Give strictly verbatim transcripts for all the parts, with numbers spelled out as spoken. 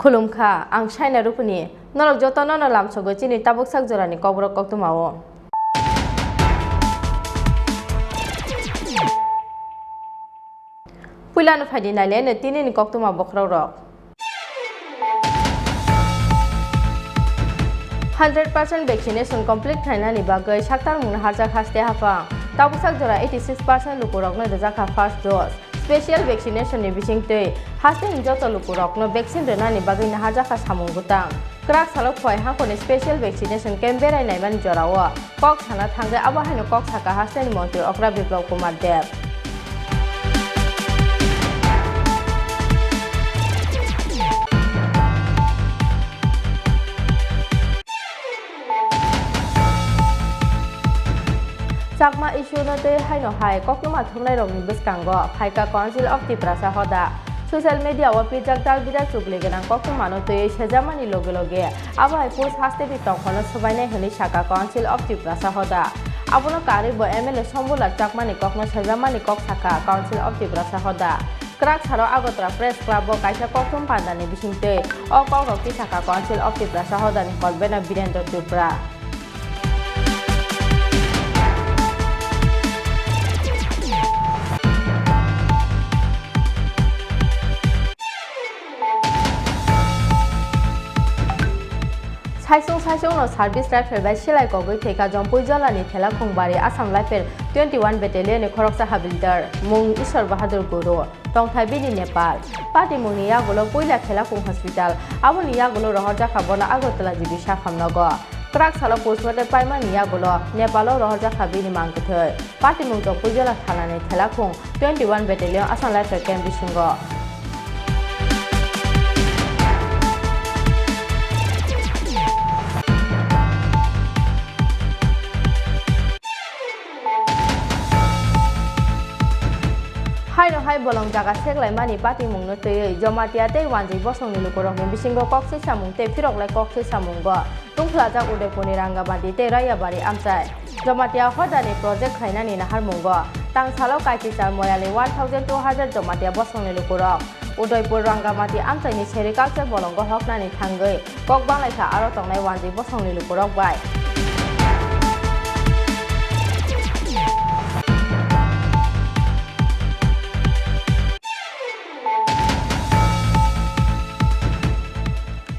Khulumkha, ang Saina Rupini. Norok jotono no lamsogo chini tabuk sak jorani kokborok koktwmao. Puilano phaidi naileno tinini koktwma bokhorokrok. Hundred percent vaccination complete khlainani bagwi saktarmungno harjak haste haphang. Tabuk sak jora eighty six percent lukurokno rwjakha first dose. Special vaccination ni bisingtwi hasteni joto lukurokno vaccine rwnani bagwi naharjakha samung bwtang. Kwrak salo Khowai hangkhorni special vaccination camp berai naimani jorao kok sana thangwi abo haino kok sakha hasteni montri okra Biplab Kumar Deb. Chakma issue no tei haino hai koktwma thumnairokni bwskango phaikha Council of Tiprasa hoda. Social media o pijak dal bidal chukli gwnang koktwma no twiwi sejamani loge loge abo hai post hasteni tongkholno swbainai hwnwi sakha Council of Tiprasa hoda. Abono karwi bo M L A Sombulal Chakmani kokno sejamani kok sakha Council of Tiprasa hoda. Kwrak salo Agartala Press Club o kaisa koktwma pandani bisingtwi o kokrok tisakha Council of Tiprasa hodani convener Birendra Tripura. Saisung saisung no service rifle bai silai kogwi thwikha Jompui jolani Thelakhung bari Assam Rifle twenty one Battalion ni khoroksa havildar mung Ishwar Bahadur Guru. Tongthai bini Nepal. Patimungni yagulo puila Thelakhung Hospital, aboni yagulo rohorjakha bono Agartala G B sakhamnogo. Kwrak salo postmortem paimani yagulo Nepalo rohorjakha bini mangkwthwi. Patimung Jompui jola thanani Thelakhung twenty one Battalion Assam Rifle Camp bisingo. Haino hai bolong jaga seklaimani patimungno twiwi Jomatia tei Wanjwi bosongni lukurokni bisingo kok sisamung tei phiroklai kok sisamungo tungphlajak Udaipurni Rangamati tei Rayabari amchai. Jomatia hodani project khlainani naharmungo tangsalo kaisisa moyalni one thousand two hundred Jomatia bosongni lukurok Udaipur Rangamati amchaini sericulture bolongo hoknani thangwi kok banglaikha aro tongnai Wanjwi bosongni lukurok bai.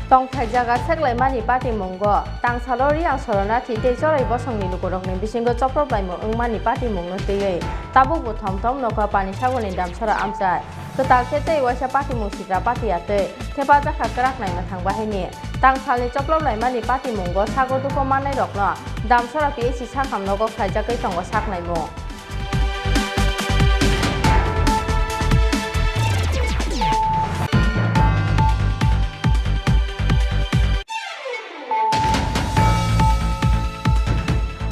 Tongthai jaga seklaimani patimungo tangsalo Riyang Soronati tei Chorai bosongni lukurokni bisingo choproplaimung wngmani patimungno twiwi tabukbo thom thom nokha Panisagorni Damsora amchai. Kwtal khe tei waisa patimung sitra patiya twi thepajakha kwrak naima thang bahaini. Tangsalni choplop laimani patimungo sago duko mannairokno Damsora P H C sakham nogo khlaijagwi tongo saknaimung.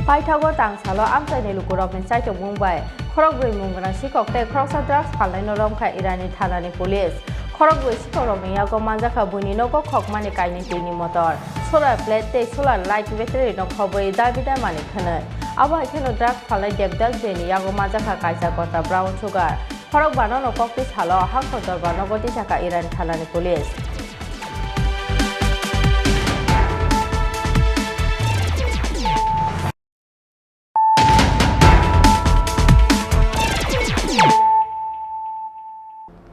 Paithago tangsalo amchaini lukurokni chaitokmung bai khorokbrwi mung gwnang sikhok tei khoroksa drugs phalnaino romkha Irani thanani police. Khorokbrwi sikhokrokni yago manjakha buini nogo khokmani kainwi twini motor, solar plate tei solar light battery no khobwi dabi damani khwnwi. Abo hai kheno drugs phalnai Devdas Bey ni yago manjakha kaisa kotra brown sugar. Khorokbano no kokti salo Hangso Dorbar nogo tisakha Irani thanani police.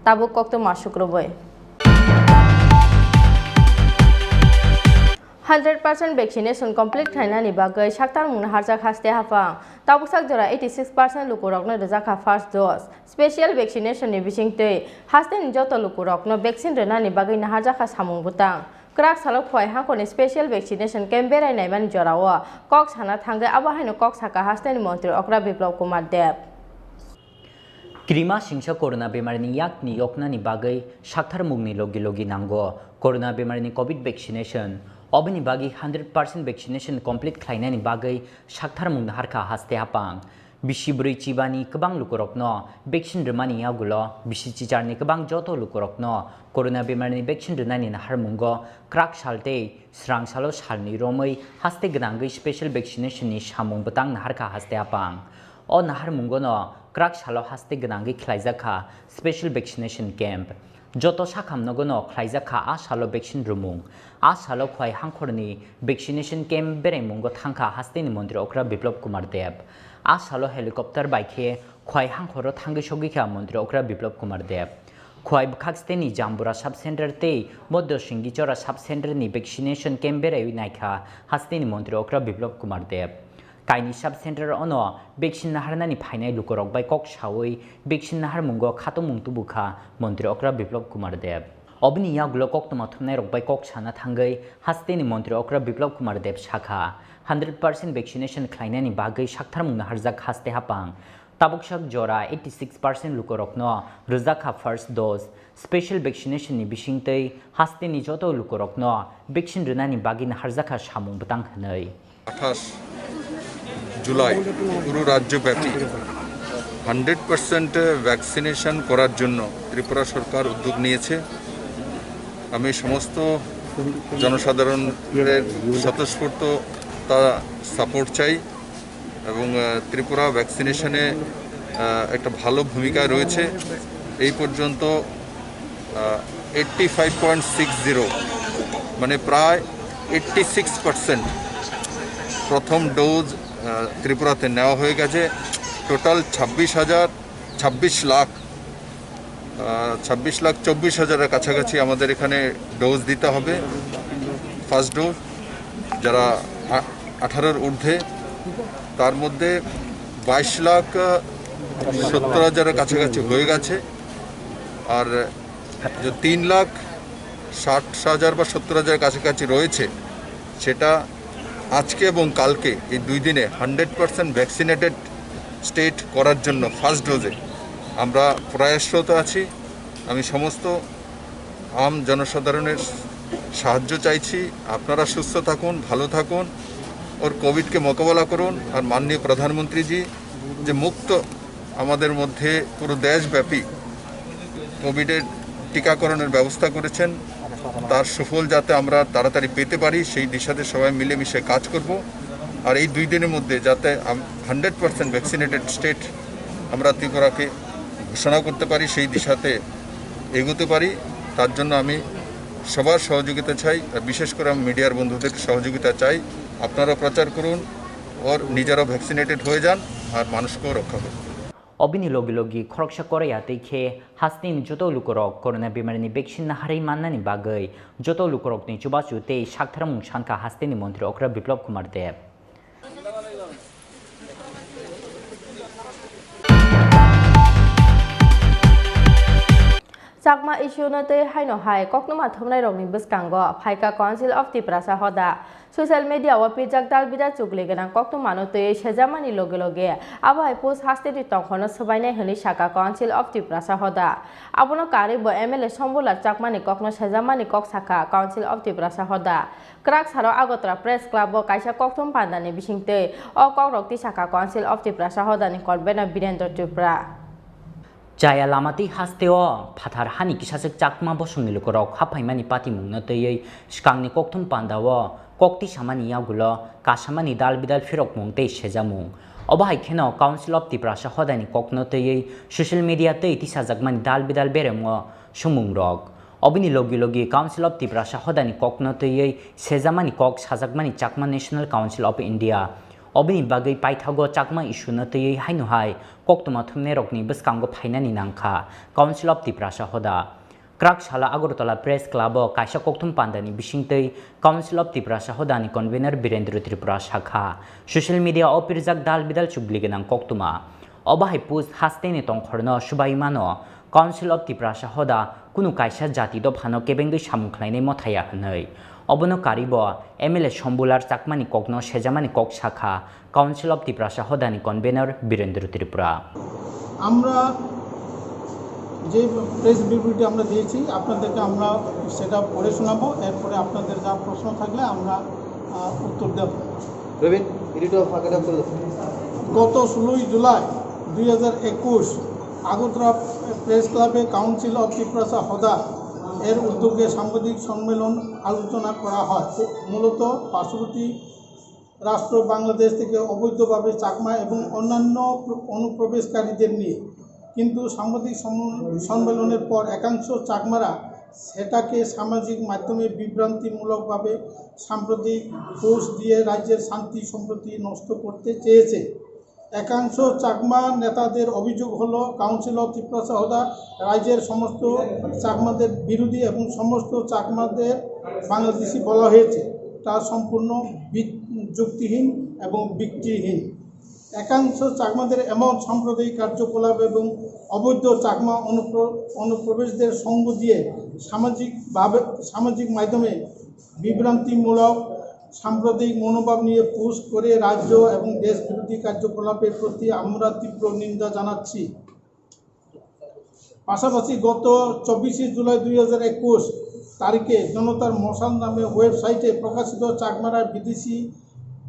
Tabuk koktwma sukrubwi. Hundred percent vaccination complete khlainani bagwi saktarmungno harjak haste haphang. Tabuk sak jora eighty six percent lukurokno rwjakha first dose. Special vaccination ni bisingtwi hasteni joto lukurokno vaccine rwnani bagwi naharjakha samung bwtang. Kwrak salo Khowai hangkhorni special vaccination camp berai naimani jorao kok sana thangwi abo haino kok sakha hasteni montri okra Biplab Kumar Deb. Kirima singsa corona bemarini yakni yoknani bagwi saktharmungni logi logi nango. Corona bemarini covid vaccination, oboni bagwi hundred percent vaccination complete khlainani bagwi saktharmung naharkha haste haphang. Bisi bwrwi chibani kwbang lukurokno vaccine rwmani yagulo bisi chicharni kwbang joto lukurokno corona bemarini vaccine rwnani naharmungo kwrak sal tei swrang salo salni romwi haste gwnangwi special vaccination ni samung bwtang naharkha haste haphang. O naharmungono kwrak salo haste gwnangwi khlaijakha special vaccination camp. Joto sakham nogo no khlaijak kha a salo vaccine rwmung. A salo Khwai Hangkhorni vaccination camp beraimungo thangkha hasteni Montri Okra Biplop Kumar Deb. A salo helicopter bai khe Khwai Hangkhoro thangwi sogwi kha Montri Okra Biplop Kumar Deb. Khwai bwkhak steni Jambura sub center tei Moddo Singhichora sub center ni vaccination camp beraiwi naikha hasteni Montri Okra Biplop Kumar Deb. Kaini sub center ono vaccine naharnani phainai lukorok bai kok sawi vaccine naharmungo khatungmung tubukha Montri Okra Biplop Kumar Deb. Obini yagulo koktwma thumnairok bai kok sana thangwi hasteni Montri Okra Biplop Kumar Deb sakha, hundred percent vaccination khlainani bagwi saktharmung naharjak haste hapang. Tabuksak jora eighty six percent lukorokno rwjakha first dose. Special vaccination ni bisingtwi hasteni joto lukorokno vaccine rwnani bagwi naharjakha samung bwtang hwnwi. আঠাশ জুলাই পুরো রাজ্যব্যাপী hundred percent vaccination করার জন্য ত্রিপুরা সরকার উদ্যোগ নিয়েছে। আমি সমস্ত জনসাধারণের স্বতঃস্ফূর্ত তা সাপোর্ট চাই এবং, আহ, ত্রিপুরা ভ্যাকসিনেশনে, আহ, একটা ভালো ভূমিকা রয়েছে। এই পর্যন্ত eighty five point six zero, মানে প্রায় এইটটি সিক্স পার্সেন্ট প্রথম ডোজ, আহ, ত্রিপুরাতে নেওয়া হয়ে গেছে। টোটাল ছাব্বিশ হাজার, ছাব্বিশ লাখ, আহ, ছাব্বিশ লাখ চব্বিশ হাজারের কাছাকাছি আমাদের এখানে ডোজ দিতে হবে, ফার্স্ট ডোজ, যারা আ-, আঠারোর ঊর্ধ্বে। তার মধ্যে বাইশ লাখ, আহ, সত্তর হাজারের কাছাকাছি হয়ে গেছে। আর যে তিন লাখ ষাট হাজার বা সত্তর হাজার কাছাকাছি রয়েছে, সেটা আজকে এবং কালকে এই দুই দিনে হান্ড্রেড পার্সেন্ট ভ্যাকসিনেটেড স্টেট করার জন্য ফার্স্ট ডোজে আমরা প্রয়াসরত আছি। আমি সমস্ত আম জনসাধারণের সাহায্য চাইছি। আপনারা সুস্থ থাকুন, ভালো থাকুন, ওর কোভিডকে মোকাবেলা করুন। আর মাননীয় প্রধানমন্ত্রীজি যে মুক্ত আমাদের মধ্যে পুরো দেশব্যাপী কোভিডের টিকাকরণের ব্যবস্থা করেছেন, তার সুফল যাতে আমরা তাড়াতাড়ি পেতে পারি, সেই দিশাতে সবাই মিলেমিশে কাজ করব। আর এই দুই দিনের মধ্যে যাতে আম-, হান্ড্রেড পার্সেন্ট ভ্যাকসিনেটেড স্টেট আমরা ত্রিপুরাকে ঘোষণা করতে পারি, সেই দিশাতে এগোতে পারি, তার জন্য আমি সবার সহযোগিতা চাই। আর বিশেষ করে আমি মিডিয়ার বন্ধুদের সহযোগিতা চাই। আপনারা প্রচার করুন, ওর নিজেরাও ভ্যাকসিনেটেড হয়ে যান, আর মানুষকেও রক্ষা করুন। Obini logi logi khoroksa koroi atwi khe hasteni joto lukurok corona bimarini vaccine naharwi mannani bagwi joto lukurokni chubachu tei saktharmung sankha hasteni Montri Okra Biplop Kumar Deb. Chakma issue no twi haino hai koktwma thumnairokni bwskango phaikha Council of Tiprasa hoda. Social media o pijak dal bidal chukli gwnang koktwmano twiwi sejamani loge loge abo hai post hasteni tongkhorno swbainai hwnwi sakha Council of Tiprasa hoda. Abono karwi bo M L A Sombulal Chakmani kokno sejamani kok sakha Council of Tiprasa hoda. Kwrak salo Agartala Press Club o kaisa kokthum pandani bisingtwi o kokrok tisakha Council of Tiprasa hodani convener Birendra Tripura. Chaya lama tei hasteo phathar hani kisachwk Chakma bosongni lukurok haphaimani patimungno twiwi swkangni kokthum pandao kok tisamani yagulo kasamani dal bidal phirokmung tei sejamung. Obo hai kheno Council of Tiprasa hodani kokno twiwi social media tei tisajakmani dal bidal beremongo swngmungrok. Obini logi logi Council of Tiprasa hodani kokno twiwi sejamani kok sajakmani Chakma National Council of India. Obini bagwi paithago Chakma issue no twiwi haino hai koktwma thumnairokni bwskango phainani nangkha Council of Tiprasa hoda. Kwrak salo Agartala Press Club o kaisa kokthum pandani bisingtwi Council of Tiprasa hodani convener Birendra Tripura sakha, social media o pirjak dal bidal chukli gwnang koktwma. Obo hai post hasteni tongkhorno swbai mano, Council of Tiprasa hoda kunu kaisa jati dophano kebengwi samung khlainai mothaya hwnwi. Obono karwi bo M L A Sombulal Chakmani kokno sejamani kok sakha Council of Tiprasa hodani convener Birendra Tripura. আমরা যে প্রেস বিবৃতি আমরা দিয়েছি, আপনাদেরকে আমরা সেটা পড়ে শোনাবো। এরপরে আপনাদের যা প্রশ্ন থাকলে আমরা, আহ, উত্তর দেব। প্রবীণ, এডিটর ফাঁকাটা করে দাও। গত ষোলোই জুলাই দুই হাজার একুশ আগরতলা প্রেস ক্লাবে কাউন্সিল অফ তিপ্রাসা হদা এর উদ্যোগে সাংবাদিক সম্মেলন আলোচনা করা হয়। মূলত পার্শ্ববর্তী রাষ্ট্র বাংলাদেশ থেকে অবৈধভাবে চাকমা এবং অন্যান্য প্র-, অনুপ্রবেশকারীদের নিয়ে। কিন্তু সাংবাদিক সম্ম-, সম্মেলনের পর একাংশ চাকমারা সেটাকে সামাজিক মাধ্যমে বিভ্রান্তিমূলকভাবে সাম্প্রতিক পোস্ট দিয়ে রাজ্যের শান্তি সম্প্রীতি নষ্ট করতে চেয়েছে। একাংশ চাকমা নেতাদের অভিযোগ হলো, কাউন্সিল অফ তিপ্রাসা হদা রাজ্যের সমস্ত চাকমাদের বিরোধী এবং সমস্ত চাকমাদের বাংলাদেশি বলা হয়েছে, তা সম্পূর্ণ ভিত-, যুক্তিহীন এবং ভিত্তিহীন। একাংশ চাকমাদের এমন সাম্প্রদায়িক কার্যকলাপ এবং অবৈধ চাকমা অনুপ্র-, অনুপ্রবেশদের সঙ্গ দিয়ে সামাজিকভাবে, সামাজিক মাধ্যমে বিভ্রান্তিমূলক সাম্প্রদায়িক মনোভাব নিয়ে পোস্ট করে রাজ্য এবং দেশ বিরোধী কার্যকলাপের প্রতি আমরা তীব্র নিন্দা জানাচ্ছি। পাশাপাশি গত চব্বিশে জুলাই দুই হাজার একুশ তারিখে জনতার মশাল নামে ওয়েবসাইটে প্রকাশিত চাকমারা বিদেশি,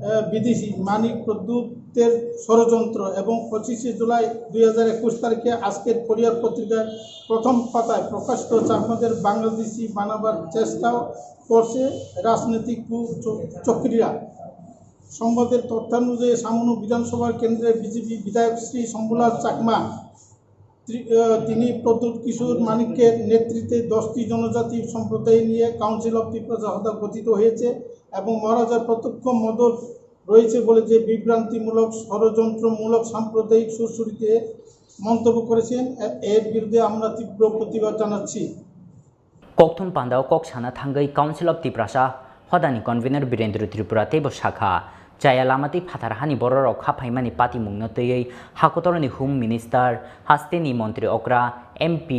আহ, বিদেশি মানিক প্রদ্যুতের ষড়যন্ত্র এবং পঁচিশে জুলাই দুই হাজার একুশ তারিখে আজকের কোরিয়ার পত্রিকার প্রথম পাতায় প্রকাশিত চাকমাদের বাংলাদেশি বানাবার চেষ্টাও করছে রাজনৈতিক কু-, চ-, চক্রীরা। সংবাদের তথ্যানুযায়ী, সামান্য বিধানসভা কেন্দ্রের বিজেপি বিধায়ক শ্রী শম্ভুলাল চাকমা ত্রি-, আহ, তিনি প্রদ্যুৎ কিশোর মানিক্যের নেতৃত্বে দশটি জনজাতি সম্প্রদায় নিয়ে কাউন্সিল অফ তিপ্রাসা হদা গঠিত হয়েছে এবং মহারাজার প্রত্যক্ষ মদত রয়েছে বলে যে বিভ্রান্তিমূলক, ষড়যন্ত্রমূলক, সাম্প্রদায়িক সুরসুরিতে মন্তব্য করেছেন, এ-, এর বিরুদ্ধে আমরা তীব্র প্রতিবাদ জানাচ্ছি। Kokthum pandao kok sana thangwi Council of Tiprasa hodani convener Birendra Tripura teibo sakha, chaya lama tei phatar hani bororok kha phaimani patimungno twiwi hakotorni Home Minister, hasteni montri okra, M P,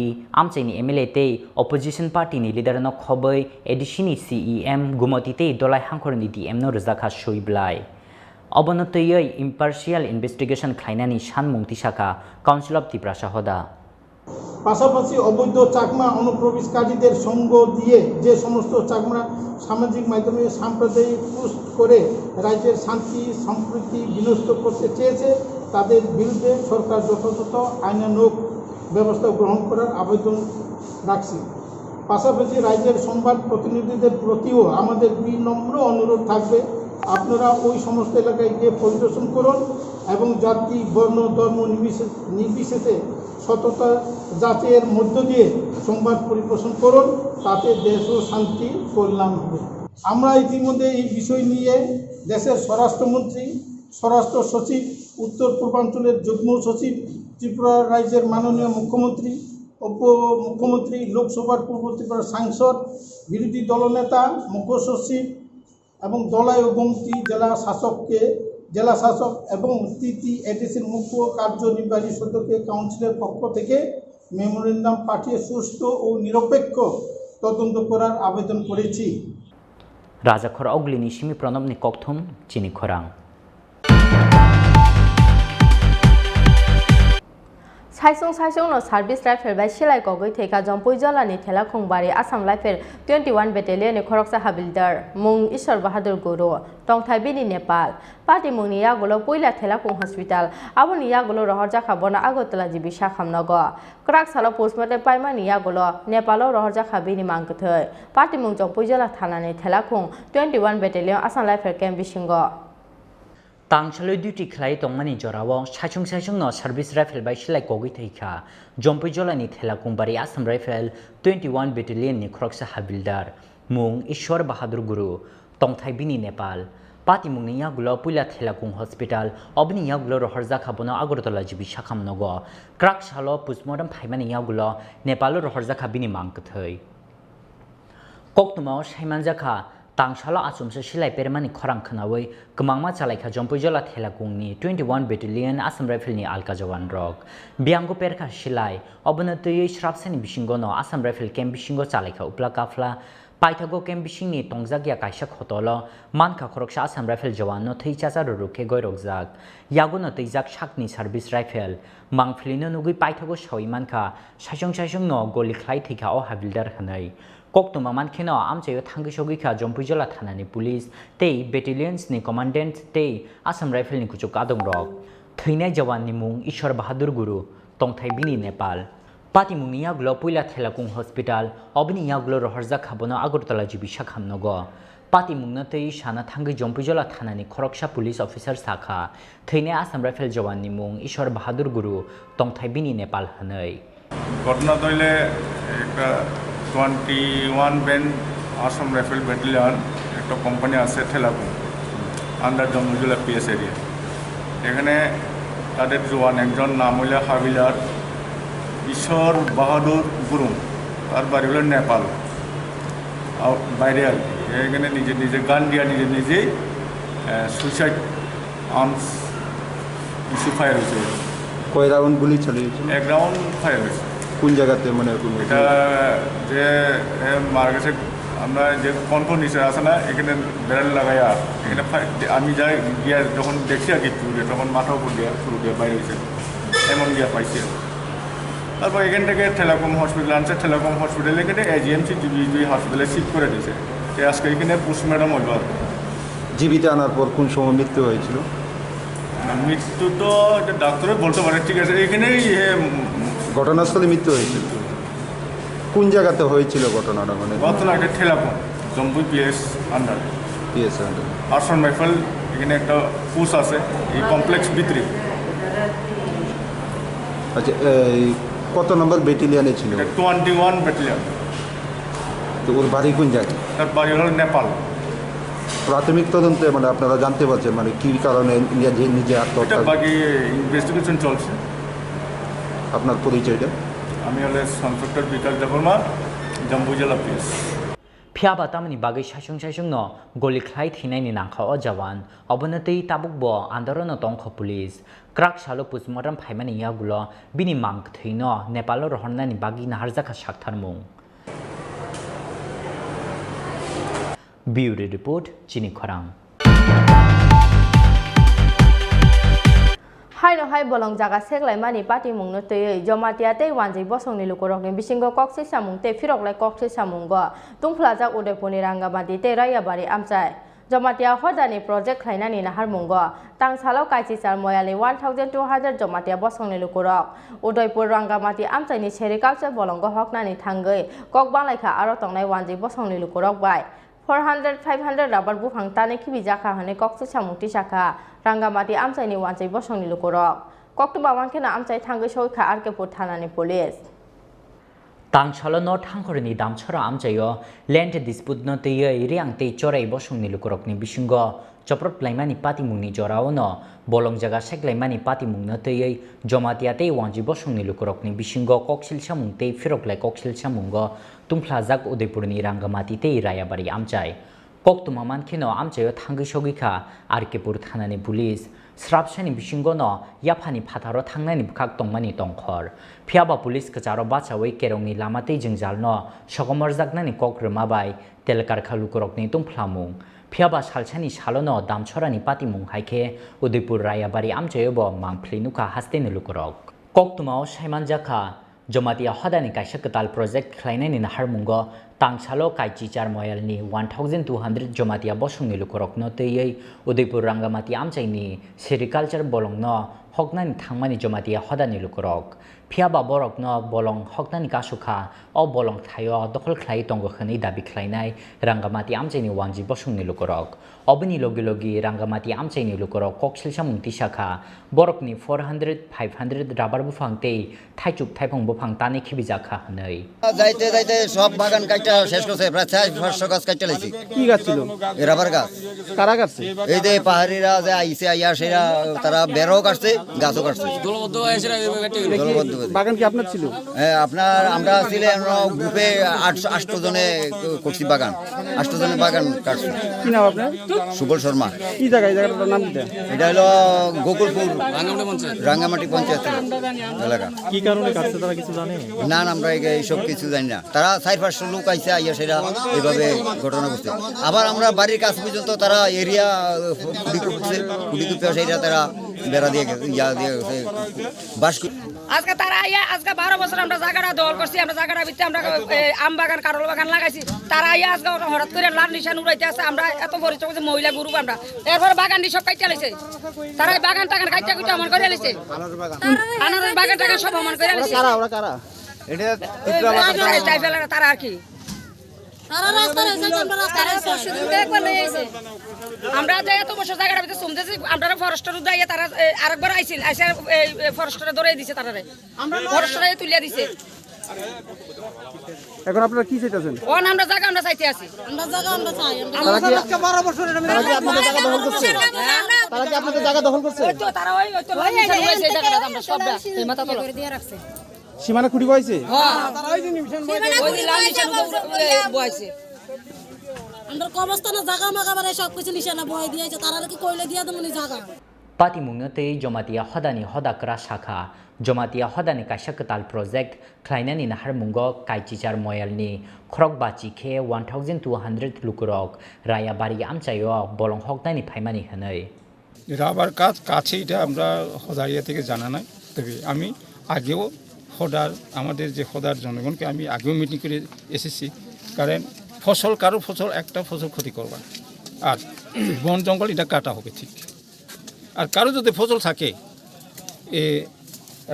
amchaini M L A tei opposition party ni leader no khobwi A D C ni C E M Gumoti tei Dolai hangkhorni D M no rwjakha swi bwlai. Obono twiwi impartial investigation khlainani sanmung tisakha Council of Tiprasa hoda. পাশাপাশি অবৈধ চাকমা অনুপ্রবেশকারীদের সঙ্গ দিয়ে যে সমস্ত চাকমা সামাজিক মাধ্যমে সাম্প্রদায়িক পোস্ট করে রাজ্যের শান্তি সম্প্রীতি বিনষ্ট করতে চেয়েছে, তাদের বিরুদ্ধে সরকার যথাযথ আইনানুগ ব্যবস্থা গ্রহণ করার আবেদন রাখছি। পাশাপাশি রাজ্যের সংবাদ প্রতিনিধিদের প্রতিও আমাদের বিনম্র অনুরোধ থাকবে, আপনারা ওই সমস্ত এলাকায় গিয়ে পরিদর্শন করুন এবং জাতি, বর্ণ, ধর্ম নির্বিশে-, নির্বিশেষে সততা যাচাইয়ের মধ্য দিয়ে সংবাদ পরিবেশন করুন, তাতে দেশ ও শান্তি কল্যাণ হবে। আমরা ইতিমধ্যে এই বিষয় নিয়ে দেশের স্বরাষ্ট্রমন্ত্রী, স্বরাষ্ট্র সচিব, উত্তর পূর্বাঞ্চলের যুগ্ম সচিব, ত্রিপুরা রাজ্যের মাননীয় মুখ্যমন্ত্রী, উপমুখ্যমন্ত্রী, লোকসভার পূর্ব ত্রিপুরা সাংসদ, বিরোধী দলনেতা, মুখ্য সচিব এবং দলাই ও গোমতী জেলা শাসককে, জেলা শাসক এবং তি তি এ ডি সির মুখ্য কার্যনির্বাহী সদস্যকে কাউন্সিলের পক্ষ থেকে মেমোরেন্ডাম পাঠিয়ে সুষ্ঠু ও নিরপেক্ষ তদন্ত করার আবেদন করেছি। Rajakhor Oglini simi Pranobni kokthum chini khorang. Saisung saisung no service rifle bai silai kogwi thwikha Jompui jolani Thelakhung bari Assam Rifle twenty one Battalion ni khoroksa habildar, mung Ishwar Bahadur Guru, tongthai bini Nepal. Patimungni yagulo puila Thelakhung Hospital, aboni yagulo rohorjakha bono Agartala G B Sakham nogo. Kwrak salo postmortem paimani yagulo Nepalo rohorjakha bini mang kwthwi. Patimung Jompui jola thanani Thelakhung twenty one Battalion Assam Rifle camp bisingo. Tangsalwi duty khlai tongmani jorao saisung saisungno service rifle bai silai kogwi thwikha Jompui jolani Thelakhung bari Assam Rifle twenty one Battalion ni khoroksa habildar, mung Ishwar Bahadur Guru, tongthai bini Nepal. Patimungni yagulo puila Thelakhung Hospital, oboni yagulo rohorjakha bono Agartala G B Sakham nogo. Kwrak salo postmortem phaimani yagulo Nepalo rohorjakha bini mang kwthwi. Koktwmao saimanjakha, tangsalo achomsa silai permani khorang khwnawi kwmangma chalaikha Jompui jola Thelakhungni twenty one Battalion Assam Rifle ni alka jawan rok. Biyango perkha silai, obono twiwi srapsani bisingono Assam Rifle camp bisingo chalaikha upla kaphla. Paithago camp bisingni tongjakya kaisa khotolo mankha khoroksa Assam Rifle jawanno thwi chacha rwrwk khe goirokjak. Yaguno twijak sakni service rifle. Mangphlino nugwi paithago sawi mankha, saisung saisungno goli khlai thwikha o habildar hwnwi. Koktwma mankheno amchaio thangwi sogwikha Jompui jola thanani police tei battalions ni commandant tei Assam Rifle ni kuchuk adongrok. Thwinai jawan ni mung Ishwar Bahadur Guru, tongthai bini Nepal. Patimungni yagulo puila Thelakhung Hospital, oboni yagulo rohorjakha bono Agartala G B Sakham nogo. Patimungno twi sana thangwi Jompuijola thanani khoroksa police officer sakha, thwinai Assam Rifle jowanni mung Ishwar Bahadur Guru, tongthai bini Nepal hwnwi. ঘটনা তো হইলে একটা twenty one band Assam rifle battalion, একটা কোম্পানি আছে ঠেলাকুম, আন্ডার জম্বুজুলা PS area. এখানে তাদের জওয়ান একজন নাম হইলে হাবিলার ঈশ্বর বাহাদুর গুরুং, তার বাড়ি হলো নেপাল, আউ-, বাইরে আর কি। এখানে নিজে নিজে গান দিয়া নিজে নিজেই, আহ, সুইসাইড আর্মস ইস্যু ফায়ার হয়েছে। কয় রাউন্ড গুলি চালিয়েছিল? এক রাউন্ড ফায়ার হয়েছে। কোন জায়গাতে, মানে, কোন এটা যে, এ, মারা গেছে, আমরা যে কণ্ঠ নিচে আছে না, এখানে ব্যারেল লাগাইয়া, এখানে ফায়ার, আমি যাই গিয়া যখন দেখছি আর কি, পুড়ে, তখন মাথা উপর দিয়ে, পুরো দিয়ে বাইরে হয়েছে, এমন গিয়া পাইছি। তারপর এখান থেকে ঠেলাকম হসপিটাল আনছে, ঠেলাকম হসপিটাল এখানে এজিএমসি জিবি দুই হসপিটালে শিফট করে দিয়েছে। তো আজকে এখানে পোস্টমর্টম হইল আর কি। জীবিত আনার পর কোন সময় মৃত্যু হয়েছিল? মৃত্যু তো এটা ডাক্তারে বলতে পারে, ঠিক আছে, এখানেই, এ, উম, ঘটনাস্থলে মৃত্যু হয়েছিল। কোন জায়গাতে হয়েছিল ঘটনাটা? মানে, ঘটনা এটা Thelakam, Jampui PS under. PS under. Assam rifle এখানে একটা পোস্ট আছে, এই কমপ্লেক্স ভিতরে। আচ্ছা, এই কত নম্বর ব্যাটালিয়নে ছিল? এটা টোয়েন্টি ওয়ান ব্যাটালিয়ন। তো ওর বাড়ি কোন জায়গায়? তার বাড়ি হলো নেপাল। প্রাথমিক তদন্তে, মানে, আপনারা জানতে পারছেন, মানে, কি কারণে নিজে, নিজে এটা আত্মহত্যা? বাকি ইনভেস্টিগেশন চলছে। আপনার পরিচয়টা? আমি হলে inspector Bikash Debbarma, Jampuijala PS. Phiya ba tamoni bagwi saichung saichung no goli khlai thwinaini nangkha o jawan. Obono twi tabuk bo andaro no tongkha police. Kwrak salo postmortem phaimani yagulo bini mang kwthwi no Nepal o rohornani bagwi naharjakha saktharmung. Bureau Report, Chini Khorang. Haino hai bolong jaga seklaimani patimungno twiwi Jomatia tei Wanjwi bosongni lukurokni bisingo koksilsamung tei phiroklai koksilsamungo tungphlajak Udaipurni Rangamati tei Rayabari amchai. Jomatia hodani project khlainani naharmungo tangsalo kaichichar moyalni one thousand two hundred Jomatia bosongni lukurok Udaipur Rangamati amchaini sericulture bolongo hoknani thangwi kok banglaikha aro tongnai Wanjwi bosongni lukurok bai. Four hundred, five hundred rubber buphang tani khibijakha hwnwi koksilsamung tisakha Rangamati amchaini Wanjwi bosongni lukurok. Koktwma mankheno amchai thangwi sogwikha R K pur thanani police. Tangsalo no thangkhorni Damchora amchaio land dispute no twiwi Riang tei Chorai bosongni lukurokni bisingo choprot laimani patimungni jorao no bolong jaga seklaimani patimungno twiwi Jomatia tei Wanjwi bosongni lukurokni bisingo koksilsamung tei phiroklai koksilsamungo tungphlajak Udaipurni Rangamati tei Rayabari amchai. Koktwma mankheno amchaio thangwi sogwikha R K pur thanani police. Srapsani bisingono yaphani phatharo thangnani bwkhak tongmani tongkhor. Phiyaba police kwcharo bachawi kerongni lama tei jwngjalno sokomorjaknani kok rwma bai telkarkha lukurokni tungphlamung. Phiyaba salsani salono Damchorani patimung hai khe Udaipur Rayabari amchaiobo mangphli nukha hasteni lukurok. Koktwmao saimanjakha, Jomatia hodani kaisa kwtal project khlainaini naharmungo tangsalo kaichichar moyalni one thousand two hundred Jomatia bosongni lukurokno twiwi Udaipur Rangamati amchaini sericulture bolongno hoknani thangmani Jomatia hodani lukurok. Phiyaba borokno bolong hoknani kasukha, o bolong thaio dokhol khlai tongo hwnwi dabi khlainai Rangamati amchaini Wanjwi bosongni lukurok. Oboni logi logi Rangamati amchaini lukurok koksilsamung tisakha, borokni four hundred, five hundred rubber buphang tei thaichuk thaiphang buphang tani khibijakha hwnwi. যাইতে যাইতে সব বাগান কাটা শেষ করছে, প্রায় চার পাঁচশো গাছ কাটা লাইছে। কি গাছ ছিল? এ রাবার গাছ। কারা কাটছে? এই যে পাহাড়িরা যে আইছে, আইয়া সেরা তারা বেড়াও কাটছে, গাছও কাটছে। দলবদ্ধ হয়ে এসে এভাবে কেটে গেল। দলবদ্ধ হয়ে। বাগান কি আপনার ছিল? হ্যাঁ, আপনার, আমরা ছিলাম গ্রুপে আট, আট জনে করছি বাগান, আট জনে বাগান কাটছি। কি নাম আপনার? সুবল শর্মা। কি জায়গা, এই জায়গাটার নাম কি? এটা হলো গোকুলপুর, রাঙ্গামাটি পঞ্চায়েত। রাঙ্গামাটি পঞ্চায়েত এলাকা। কি কারণে কাটছে তারা কিছু জানে? না, না, আমরা এই, এইসব কিছু জানি না। তারা চার পাঁচশো লোক আইছে, আইয়া সেটা এইভাবে ঘটনা ঘটছে। আবার আমরা বাড়ির কাছ পর্যন্ত তারা এরিয়া, আহ, কুড়ি কুপি, কুড়ি কুপি আছে, এটা তারা বেড়া দিয়ে গেছে, ইয়া দিয়ে গেছে, বাঁশ কু- আজকে তারা আইয়া, আজকে বারো বছর আমরা জায়গাটা দখল করছি, আমরা জায়গাটা ভিতরে আমরা, এ, আম বাগান, কারল বাগান লাগাইছি। তারা আইয়া আজকে ওটা হঠাৎ করে লাল নিশান উড়াইতে আছে, আমরা এত পরিচয় যে মহিলা গ্রুপ আমরা। এরপরে বাগান দিয়ে সব কাটিয়ে লাইছে। তারা এই বাগান টাগান কাটিয়ে কুটিয়ে অমন করে লাইছে। আনারস বাগান টাগান সব অমন করে লাইছে। কারা, ওরা কারা? এটা এই ত্রিপুরা বাগান। তারা আর কি। তারা রাস্তা রয়েছে, আমরা রাস্তা রয়েছে। আমরা যে এত বছর জায়গাটা ভিতরে শুনতেছি, আমরা ফরেস্টার উদ্ধার ইয়ে তারা, এ, আরেকবার আইছিল, আইসা, এ, এ, ফরেস্টারে ধরে দিছে তারারে। ফরেস্টারে তুলিয়া দিছে। এখন আপনারা কি চাইতেছেন? অন আমরা জায়গা আমরা চাইতে আছি। আমরা জায়গা আমরা চাই, আমরা তারা কি, আজকে বারো বছর এটা তারা কি আপনাদের জায়গা দখল করছে? তারা কি আপনাদের জায়গা দখল করছে? ওই তো তারা ওই, ওই তো ওই, লাল এই, নিশান এই, বয়েছে এই এই, জায়গাটা আমরা সবটা, এই মাথা তলা। করে দিয়ে রাখছে। সীমানা খুঁটি বয়েছে? হ্যাঁ। তারা ওই যে নিশান বয়েছে। ওই যে লাল নিশান উঠে, উঠে, উঠে বয়েছে। আমরা কবরস্থানে জায়গা মাগা বারে সব কিছু নিশানা বয়ে দিয়েছে, তারা কি কইলে দিয়ে দেবো নি জায়গা? Patimungno tei Jamatia hodani hoda kwra sakha. Jamatia hodani kaisa kwtal project khlainani naharmungo Kaichichar Moyalni khorok bachi khe one thousand two hundred lukurok Rayabari amchaio bolong hoknani phaimani hwnwi. Rubber কাজ কাছে, এটা আমরা হদারিয়া থেকে জানা নাই। তবে আমি আগেও হদার, আমাদের যে হদার জনগণকে আমি আগেও মিটিং করে এসেছি, কারণ ফসল, কারো ফসল, একটা ফসল ক্ষতি করবা না। আর বন জঙ্গল এটা কাটা হবে ঠিক। আর কারো যদি ফসল থাকে, এ,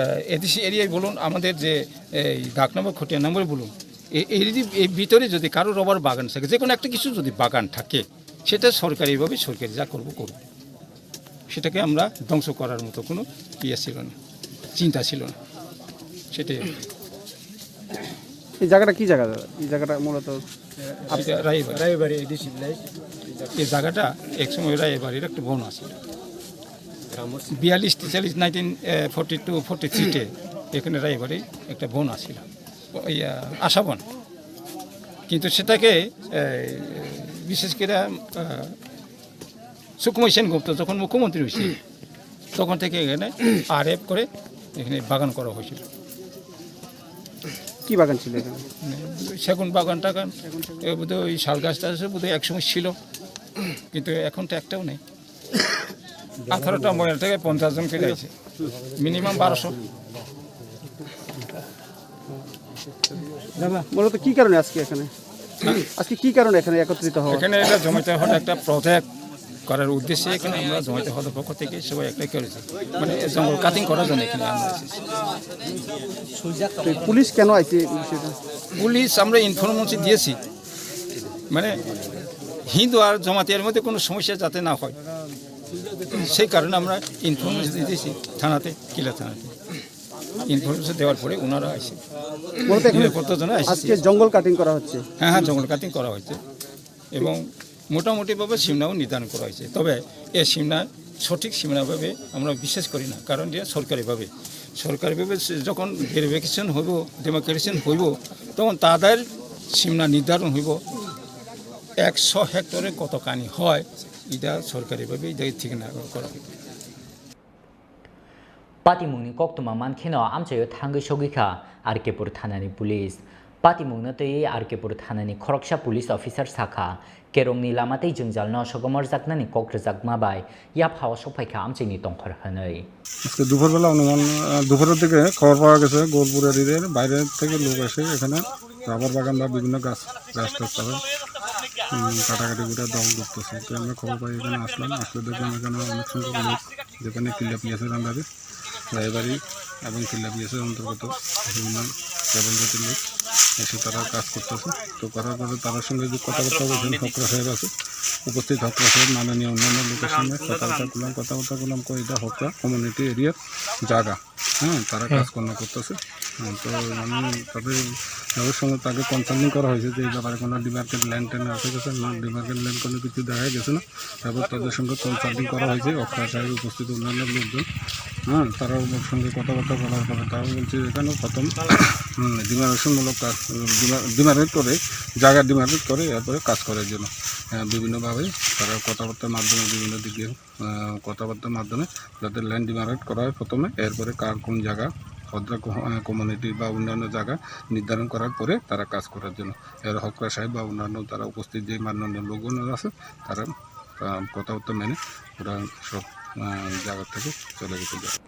আহ, এডিসি এরিয়ায় বলুন, আমাদের যে এই ডাক নম্বর, খটিয়া নম্বরে বলুন, এ-, এর যদি, এর ভিতরে যদি কারো রবার বাগান থাকে, যে কোনো একটা কিছু যদি বাগান থাকে, সেটা সরকারিভাবে সরকারি যা করবো করবো, সেটাকে আমরা ধ্বংস করার মতো কোনো ইয়ে ছিল না, চিন্তা ছিল না, সেটাই আর কি। এই জায়গাটা কি জায়গা দাদা? এই জায়গাটা মূলত এটা রায়বাড়ি। Raybari ADC village. এই জায়গাটা একসময় রায়বাড়ির একটা বন আছে, বিয়াল্লিশ তেতাল্লিশ, নাইনটিন ফোর্টি টু ফোর্টি থ্রিতে এখানে রায়বাড়ি একটা বন আছিল, ওই, আহ, আশাবন। কিন্তু সেটাকে, আহ, বিশেষ করে, আহ, সুকুমার সেনগুপ্ত যখন মুখ্যমন্ত্রী হয়েছে, তখন থেকে এখানে আরএফ করে এখানে বাগান করা হয়েছিল। কি বাগান ছিল এখানে? সেগুন বাগান টাগান, এ বোধহয় ওই শাল গাছ টাছ বোধহয় একসময় ছিল, কিন্তু এখন তো একটাও নেই। আঠারোটা মহিলা থেকে পঞ্চাশ জন করে আছে, মিনিমাম বারোশো। মূলত কি কারণে আজকে এখানে, আজকে কি কারণে এখানে একত্রিত হওয়া? এখানে এটা জমাতে হঠাৎ একটা প্রজেক্ট করার উদ্দেশ্যে এখানে আমরা জমাতে হওয়ার পক্ষ থেকে সবাই একটাই করেছি, মানে জঙ্গল কাটিং করার জন্য এখানে আমরা এসেছি। তো পুলিশ কেন আইছে এই বিষয়টা? পুলিশ আমরা ইনফরমেশন দিয়েছি, মানে হিন্দু আর জমাতিয়ার মধ্যে কোনো সমস্যা যাতে না হয়, সেই কারণে আমরা ইনফরমেশন দিয়েছি থানাতে, কিলা থানাতে। ইনফরমেশন দেওয়ার পরে ওনারা আসে। বলতে এখানে নিরাপত্তার জন্য আসে। আজকে জঙ্গল কাটিং করা হচ্ছে। হ্যাঁ, হ্যাঁ, জঙ্গল কাটিং করা হয়েছে এবং মোটামুটিভাবে সীমানাও নির্ধারণ করা হয়েছে। তবে এ সীমানা সঠিক সীমানাভাবে আমরা বিশ্বাস করি না, কারণ যে সরকারিভাবে, সরকারিভাবে সে যখন ভেরিফিকেশন হইব, ডেমার্কেশন হইব, তখন তাদের সীমানা নির্ধারণ হইব। একশো হেক্টরে কত কানি হয়, এটা সরকারিভাবে এটা ঠিক না করা হইব। Patimungni koktwma mankheno amchaio thangwi sogwi kha R K pur thanani police. Patimungno twiwi R K pur thanani khoroksa police officer sakha, kerongni lama tei jwngjalno sokomorjaknani kok rwjakma bai yaphao sokphaikha amchaini tongkhor hwnwi. আজকে দুপুরবেলা অনুমান, আহ, দুপুরের দিকে খবর পাওয়া গেছে গোলপুর এরিয়ার বাইরে থেকে লোক এসে এখানে রাবার বাগান বা বিভিন্ন গাছ, গাছ টাছ তারা, উম, কাটাকাটি করে দখল করতেছে। তো আমরা খবর পাই, এখানে আসলাম, আসলে দেখলাম এখানে অনেক সংখ্যক লোক, যেখানে কিল্লা পিএসের আন্ডারে রায়বাড়ি এবং কিল্লা পিএসের অন্তর্গত বিভিন্ন ট্রাইবাল জাতির লোক এসে তারা কাজ করতেছে। তো করার পরে তার সঙ্গে যে কথাবার্তা বলছেন হকরা সাহেব আছে, উপস্থিত হকরা সাহেব, মাননীয় অন্যান্য লোকের সঙ্গে কথাবার্তা করলাম, কথাবার্তা বললাম, কই এটা হকরা কমিউনিটি এরিয়ার জায়গা, হ্যাঁ, তারা কাজ কর্ম করতেছে। হ্যাঁ, তো আমি তাদের, তাদের সঙ্গে তাকে কনসাল্টিং করা হয়েছে যে এই ব্যাপারে কোনো ডিমার্কেট ল্যান্ড ট্যান্ড আছে কি না, ডিমার্কেট ল্যান্ড কোনো কিছু দেখা গেছে না। তারপর তাদের সঙ্গে কনসাল্টিং করা হয়েছে, হকরা সাহেব উপস্থিত অন্যান্য লোকজন, হ্যাঁ, তারা ওদের সঙ্গে কথাবার্তা বলার পরে তারা বলছে এখানে প্রথম, হুম, ডিমার্কেশনমূলক কাজ, ডিমার-, ডিমার্কেট করে, জায়গা ডিমার্কেট করে এরপরে কাজ করার জন্য, হ্যাঁ, বিভিন্নভাবে তারা কথাবার্তার মাধ্যমে বিভিন্ন দিকে আহ, কথাবার্তার মাধ্যমে যাতে ল্যান্ড ডিমার্কেট করা হয় প্রথমে, এরপরে কার কোন জায়গা, হকরা ক-, আহ, কমিউনিটি বা অন্যান্য জায়গা নির্ধারণ করার পরে তারা কাজ করার জন্য। এর হকরা সাহেব বা অন্যান্য তারা উপস্থিত যে মাননীয় লোকজন আছে, তারা, আহ, কথাবার্তা মেনে ওরা সব, আহ, জায়গা থেকে চলে যেতে দেয়।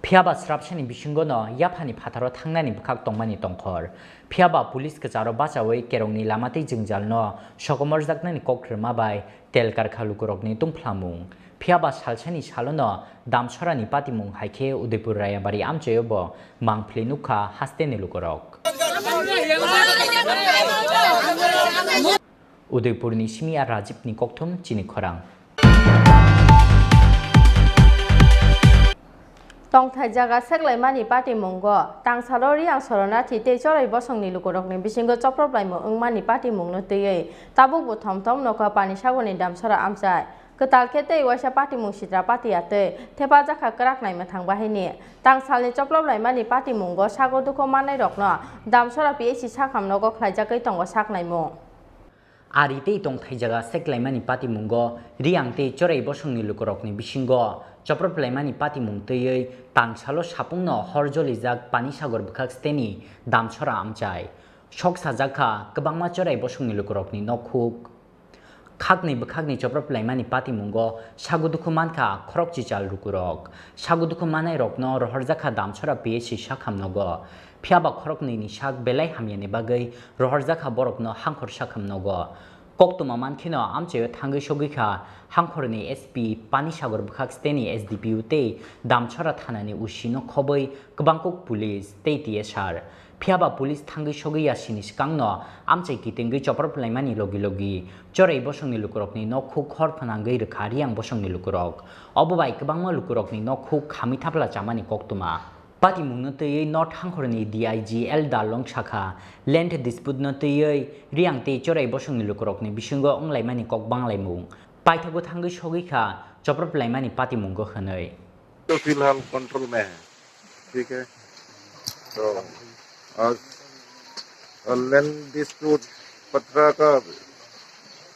Phiya ba srapsani bisingo no yaphani phataro thangnani bwkhak tongmani tongkhor. Phiya ba police kwcharo bachaui kerongni lama tei jwngjal no sokomorjaknani kok rwma bai telkar kha lukurokni tungphlamung. Phiya ba salsani salo no Damsorani patimung hai khe Udaipur Rayabari amchaio bo mangphli nukha hasteni lukurok. Udaipurni simi a Rajibni kokthum chini khorang. Tongthai jaga seklaimani patimungo tangsalo Riyang Soronathi tei Chorai bosongni lukurokni bisingo choproplaimung wngmani patimungno twiwi tabukbo thomthom nokha Panisagorni damsora amchai. Kwtal khe tei waisa patimung sitra patiya tei thepajak kha kwrak naimwthang bahini. Tangsalni choproplaimani patimungo sago dukhu mannairokno damsora P H C sakham nogo khlaijagwi tongo saknaimung. Ari tei tongthai jaga seklaimani patimungo Riyang tei Chorai bosongni lukurokni bisingo choproplaimani patimung twiwi tangsalo sapungno hor jolijak Panisagor bwkhak steni damsora amchai. Sok sajak kha kwbangma Chorai bosongni lukurokni nokhuk. Khakni bwkhakni choproplaimani patimungo sago dukhu mankha khorok chichal lukurok. Sago dukhu manairokno rohorjakha damsora P H C sakham nogo. Phiyaba khoroknwini sak belai hamyani bagwi rohorjakha borokno hangkhor sakham nogo. Koktwma mankheno amchaio thangwi sogwi kha hangkhorni S P Panisagor bwkhak steni S D P O tei damsora thanani O C no khobwi kwbangkuk police tei T S R. Phiyaba police thangwi sogwi yasini swkangno amchai kitingwi choproplaimani logi logi Chorai bosongni lukurokni nokhuk hor phnangwi rwkha Riyang bosongni lukurok. Obo bai kwbangma lukurokni nokhuk khamwi thapla chamani koktwma. Patimungno twiwi North hangkhorni D I G L Darlong sakha, land dispute no twiwi Riyang tei Chorai bosongni lukurokni bisingo wnglaimani kok banglaimung. Paithago thangwi sogwi kha choproplaimani patimungo hwnwi. तो फिलहाल कंट्रोल में है, ठीक है। तो और, और land dispute, पट्टा का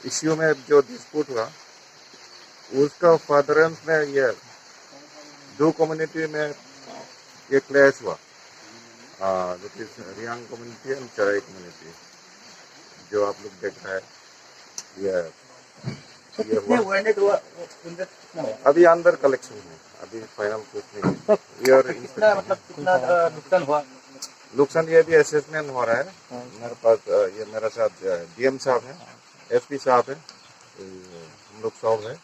इश्यू में जो डिस्प्यूट हुआ, उसका फर्दरेंस में ये दो कम्युनिटी में ये क्लैश हुआ, that is Reang community and चराई कम्युनिटी, जो आप लोग देख रहे हैं, ये तो ये कितने हुआ। वेंडेड हुआ, वो वेंडेड कितना हुआ? अभी अंडर कलेक्शन है, अभी फाइनल कुछ नहीं है। तो ये और कितना, इंस्पेक्शन। मतलब, कितना, अ, नुकसान हुआ? नुकसान ये अभी असेसमेंट हो रहा है। हाँ। मेरे पास, अ, ये मेरे साथ, अ, डीएम साहब हैं, एसपी साहब हैं, ये हम लोग सब हैं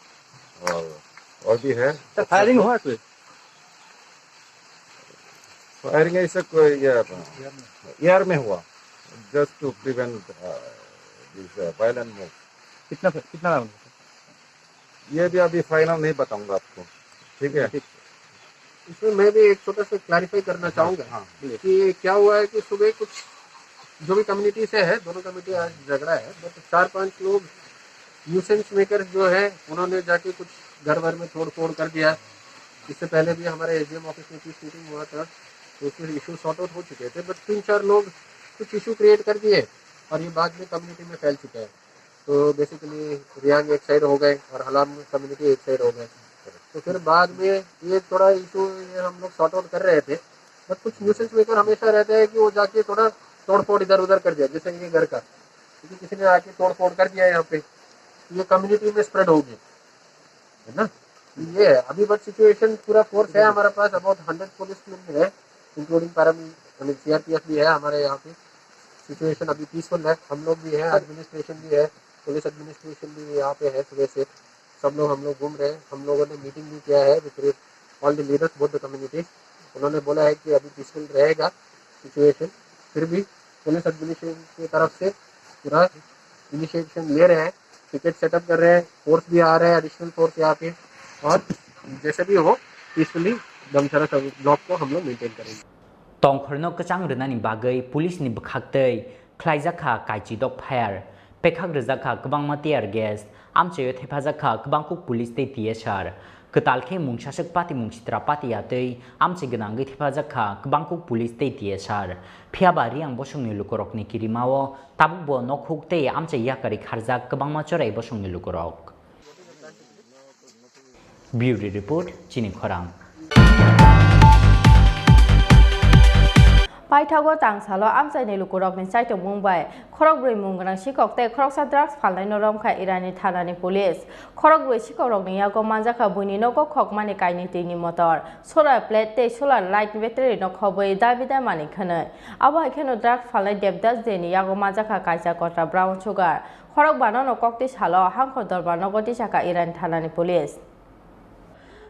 और, और भी है। तो फायरिंग हुआ कोई? फायरिंग ऐसा कोई ये एयर में हुआ, just to prevent, uh, this, uh, violent move। कितना, कितना राउंड? ये भी अभी फाइनल नहीं बताऊंगा आपको, ठीक है? ठीक। इसमें मैं भी एक छोटा सा क्लैरिफाई करना चाहूंगा हाँ। कि क्या हुआ है कि सुबह कुछ जो भी कम्युनिटी से है, दोनों कम्युनिटी आज झगड़ा है, बट चार पांच लोग न्यूसेंस मेकर जो है, उन्होंने जाके कुछ घर वर में तोड़ फोड़ कर दिया। इससे पहले भी हमारे एसडीएम ऑफिस में पीस मीटिंग हुआ था, तो उसमें इशू सॉर्ट आउट हो चुके थे, बट तीन चार लोग कुछ इशू क्रिएट कर दिए और ये बाद में कम्युनिटी में फैल चुका है। तो बेसिकली रियांग एक साइड हो गए और हलाम कम्युनिटी एक साइड हो गए। तो फिर बाद में ये थोड़ा इशू ये हम लोग सॉर्ट आउट कर रहे थे, बट कुछ न्यूसेंस मेकर हमेशा रहते हैं कि वो जाके थोड़ा तोड़फोड़ इधर उधर कर दिया, जैसे ये घर का, क्योंकि किसी ने आके तोड़फोड़ कर दिया यहाँ पे, तो ये कम्युनिटी में स्प्रेड हो गई, है ना? ये अभी बट सिचुएशन पूरा फोर्स है हमारे पास, अबाउट हंड्रेड पुलिस में है, इंक्लूडिंग पैरामी, आई मीन सीआरपीएफ भी है हमारे यहाँ पे। सिचुएशन अभी पीसफुल है, हम लोग भी है, एडमिनिस्ट्रेशन भी है, पुलिस एडमिनिस्ट्रेशन भी यहाँ पे है सुबह से। सब लोग, हम लोग घूम रहे हैं, हम लोगों ने मीटिंग भी किया है with all the leaders both the communities. उन्होंने बोला है कि अभी पीसफुल रहेगा सिचुएशन, फिर भी पुलिस एडमिनिस्ट्रेशन की तरफ से पूरा इनिशिएशन ले रहे हैं, पिकेट सेटअप कर रहे हैं, फोर्स भी आ रहा है, एडिशनल फोर्स यहाँ पे, और जैसे भी हो पीसफुली दमसारा सब ब्लॉक को हम लोग मेंटेन करेंगे। Tongkhorno kwchang rwnani bagwi police ni bwkhaktwi khlaijak kha kaichidok fire. Pekhak rijak kha kwbangma tear gas, amchaio thephajak kha kwbangkuk police tei T S R. Kwtal khe mungsaswk patimung sitra patiya tei amchai gwnangwi thephajak kha kwbangkuk police tei T S R. Phiyaba Riyang bosongni lukurokni kirimao tabukbo nokhuk tei amchai yakarwi kharjak kwbangma Chorai bosongni lukurok. Bureau Report, Chini Khorang. Paithago tangsalo amchaini lukurokni chaitokmung bai khorokbrwi mung gwnang sikhok tei khoroksa drugs phalnaino romkha Irani thanani police. Khorokbrwi sikhokrokni yago manjakha buini nogo khokmani kainwi twini motor, solar plate tei solar light battery no khobwi dabi damani khwnwi. Abo hai kheno drugs phalnai Devdas Deni yago manjakha kaisa kotra brown sugar. Khorokbanono kokti salo Hangkhor Dorbar nogo tisakha Irani thanani police.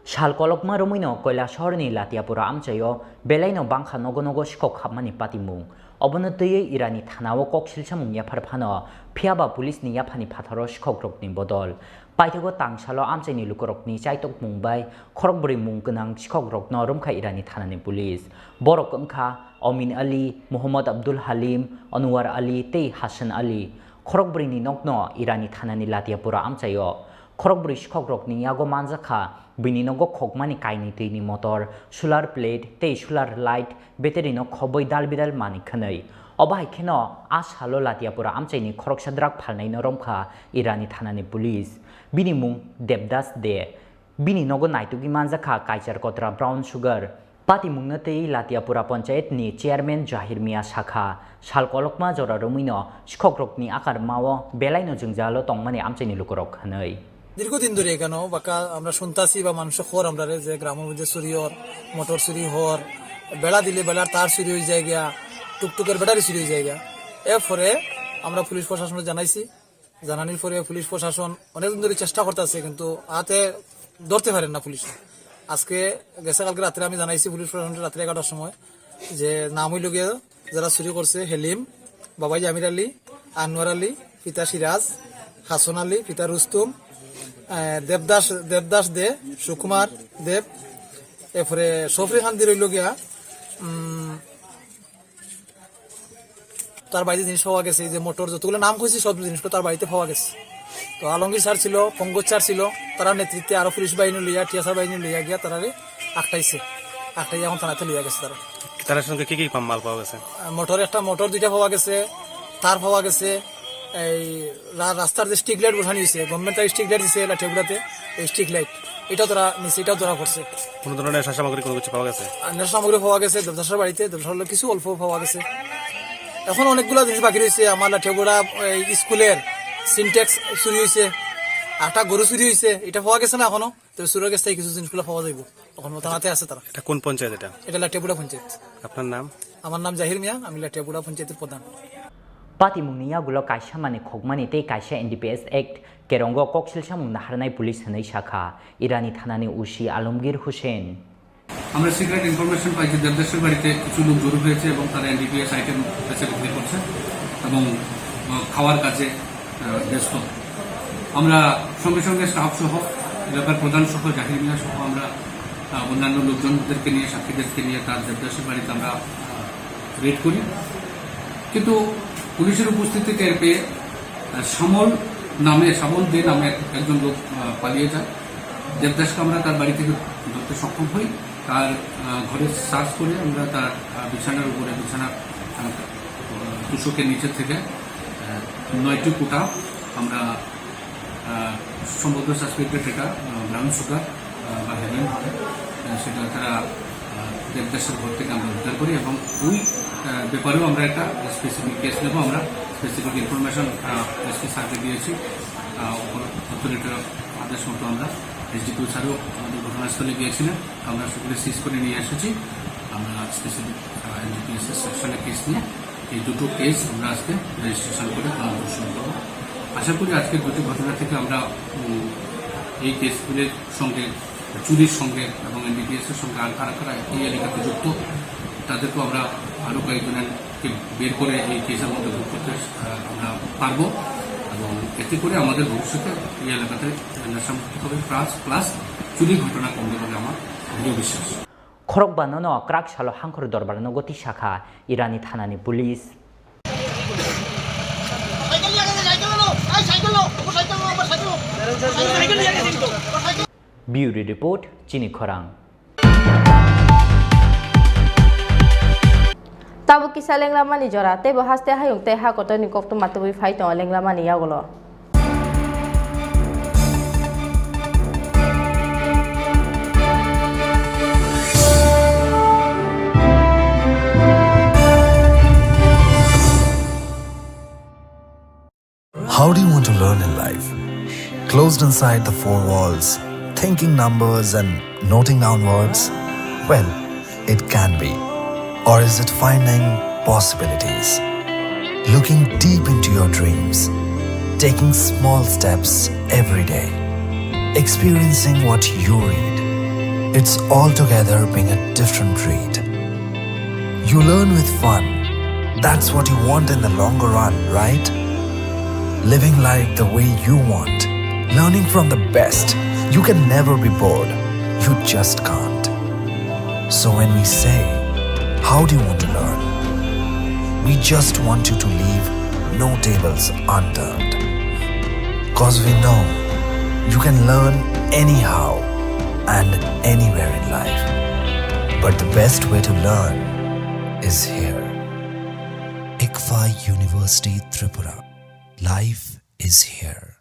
Sal kolokma romwino Koilashahorni Latiapura amchaio belaino bangkha nogo nogo sikhok hapmani patimung. Obono twiwi Irani thanao kok silsamung yaphar phano, phiyaba police ni yaphani phatharo sikhokrokni bodol. Paithago tangsalo amchaini lukurokni chaitokmung bai khorokbrwi mung gwnang sikhokrokno romkha Irani thanani police. Borok wngkha Omin Ali, Muhammad Abdul Halim, Anwar Ali tei Hasan Ali. Khorokbrwini nokno Irani thanani Latiapura amchaio. Khorokbrwi sikhokrokni yago manjakha, bini nogo khokmani kainwi twini motor, solar plate tei solar light, battery no khobwi dal bidal manwi khwnwi. Obo hai kheno a salo Latiapura amchaini khoroksa drug phalnaino romkha Irani thanani police. Bini mung Devdas De. Bini nogo naitugwi manjakha kaichar kotra brown sugar. Patimungno tei Latiapura Panchayat ni chairman Jahir Mia sakha, sal kolokma jora romwino sikhokrokni akarmao belaino jwngjalo tongmani amchaini lukurok hwnwi. দীর্ঘদিন ধরে এখানেও বাক্কা আমরা শুনতাছি বা মানুষের খবর আমরা রে যে গ্রামের মধ্যে চুরি হওয়ার, মোটর চুরি হওয়ার, বেড়া দিলে বেড়ার তার চুরি হয়ে যায় গিয়া, টুকটুকের ব্যাটারি চুরি হয়ে যায় গিয়া। এরপরে আমরা পুলিশ প্রশাসনকে জানাইছি, জানানির পরে পুলিশ প্রশাসন অনেকদিন ধরে চেষ্টা করতেছে, কিন্তু হাতে ধরতে পারেন না পুলিশ। আজকে, গেছে কালকে রাত্রে আমি জানাইছি পুলিশ প্রশাসনকে রাত্রে এগারোটার সময় যে নাম হইল গিয়ে যারা চুরি করছে, হেলিম, বাবাই আমির আলী, আনোয়ার আলী, পিতা সিরাজ, হাসন আলী, পিতা রুস্তুম, আহ, দেবদাস, দেবদাস দে, সুকুমার দেব, এরপরে শফি খান দি রইল গিয়া, উম, তার বাড়িতে জিনিস পাওয়া গেছে, এই যে মোটর যতগুলো নাম কইছি সব জিনিসগুলো তার বাড়িতে পাওয়া গেছে। তো আলমগীর স্যার ছিল, পঙ্কজ স্যার ছিল, তারা নেতৃত্বে আরো পুলিশ বাহিনী লইয়া, টিএসআর বাহিনী লইয়া গিয়া তারারে আটকাইছে, আটকাইয়া এখন থানাতে লইয়া গেছে তারা। তার সঙ্গে কি কি পাম-, মাল পাওয়া গেছে? আহ, মোটর একটা, মোটর দুইটা পাওয়া গেছে, তার পাওয়া গেছে, এই রা-, রাস্তার যে স্ট্রিট লাইট বসানো হয়েছে, গভর্নমেন্ট তার স্ট্রিট লাইট দিছে লাঠিয়াগুড়াতে, এই স্ট্রিট লাইট, এটা তারা নিচে, এটাও ধরা পড়ছে। কোনো ধরনের নেশা সামগ্রী কোনো কিছু পাওয়া গেছে? আর নেশা সামগ্রী পাওয়া গেছে, দেবদাসের বাড়িতে, দেবদাসের কিছু অল্প পাওয়া গেছে। এখন অনেকগুলো জিনিস বাকি রয়েছে, আমার লাঠিয়াগুড়া, এই স্কুলের সিনট্যাক্স চুরি হয়েছে, আটা গরু চুরি হয়েছে, এটা পাওয়া গেছে না এখনো। তবে চুরের কাছ থেকে কিছু জিনিসগুলো পাওয়া যাইব, এখন থানাতে আছে তারা। এটা কোন পঞ্চায়েত এটা? এটা লাঠিয়াগুড়া পঞ্চায়েত। আপনার নাম? আমার নাম জাহির মিয়া, আমি লাঠিয়াগুড়া পঞ্চায়েতের প্রধান। Patimungni yagulo kaisa manwi khokmani tei kaisa N D P S Act kerongo koksil samung naharnai police hwnwi sakha Irani thanani O C Alomgir Hussein. আমরা সিক্রেট ইনফরমেশন পাই যে দেবদাসের বাড়িতে কিছু লোক জড়ো হয়েছে এবং তারা এনডিপিএস আইটেম বেচা বিক্রি করছে এবং, আহ, খাওয়ার কাজে, আহ, ব্যস্ত। আমরা সঙ্গে সঙ্গে স্টাফ সহ, এলাকার প্রধান সহ, জাহির মিয়া সহ আমরা, আহ, অন্যান্য লোকজনদেরকে নিয়ে, সাক্ষীদেরকে নিয়ে তার দেবদাসের বাড়িতে আমরা, আহ, রেড করি। কিন্তু পুলিশের উপস্থিতি টের পেয়ে, আহ, শ্যামল নামে, শ্যামল দে নামে এক-, একজন লোক, আহ, পালিয়ে যায়। দেবদাসকে আমরা তার বাড়ি থেকে ধরতে সক্ষম হই। তার, আহ, ঘরে সার্চ করে আমরা তার, আহ, বিছানার উপরে, বিছানার, আহ, তোষকের নিচে থেকে, আহ, নয়টি কুটা আমরা, আহ, সম্ভবত সাসপেক্টেড এটা, আহ, ব্রাউন সুগার, আহ, বা হেরোইন হবে। আহ, সেটা তারা, আহ, দেবদাসের ঘর থেকে আমরা উদ্ধার করি এবং ওই, আহ, ব্যাপারেও আমরা একটা স্পেসিফিক কেস নেব। আমরা স্পেসিফিক ইনফরমেশন, আহ, এসপি স্যারকে দিয়েছি। আহ, উপর অথরিটির আদেশ মতো আমরা, এসডিপিও স্যারও আমাদের ঘটনাস্থলে গিয়েছিলেন। আমরা সেগুলো সিজ করে নিয়ে এসেছি। আমরা স্পেসিফিক, আহ, এনডিপিএস এর সেকশনে কেস নিয়ে এই দুটো কেস আমরা আজকে রেজিস্ট্রেশন করে তদন্ত শুরু করব। আশা করি আজকের দুটি ঘটনা থেকে আমরা, উম, এই কেসগুলির সঙ্গে, চুরির সঙ্গে এবং এনডিপিএস এর সঙ্গে আর কারা কারা এই এলাকাতে যুক্ত, তাদেরকেও আমরা আরও কয়েকজনকে বের করে এই কেসের মধ্যে ভোগ করতে, আহ, আমরা পারবো এবং এতে করে আমাদের ভবিষ্যতে এই এলাকাতে নেশামুক্ত হবে, প্লাস, প্লাস চুরির ঘটনা কমবে বলে আমার দৃঢ় বিশ্বাস। Khorokbanono kwrak salo Hangkhor Dorbar nogo tisakha Irani thanani police. Bureau Report, Chini Khorang. Tabuk kisa lenglamani jora, teibo haste hayung tei ha kotorni koktwma tubui phai tongo lenglamani yagulo. How do you want to learn in life? Closed inside the four walls, thinking numbers and noting down words? Well, it can be. Or is it finding possibilities? Looking deep into your dreams, taking small steps every day, experiencing what you read. It's all together being a different breed. You learn with fun, That's what you want in the longer run, right? Living life the way you want, learning from the best. You can never be bored. You just can't. So when we say, "How do you want to learn?" We just want you to leave no tables unturned. 'Cause we know you can learn anyhow and anywhere in life. But the best way to learn is here. ICFAI University Tripura. Life is here.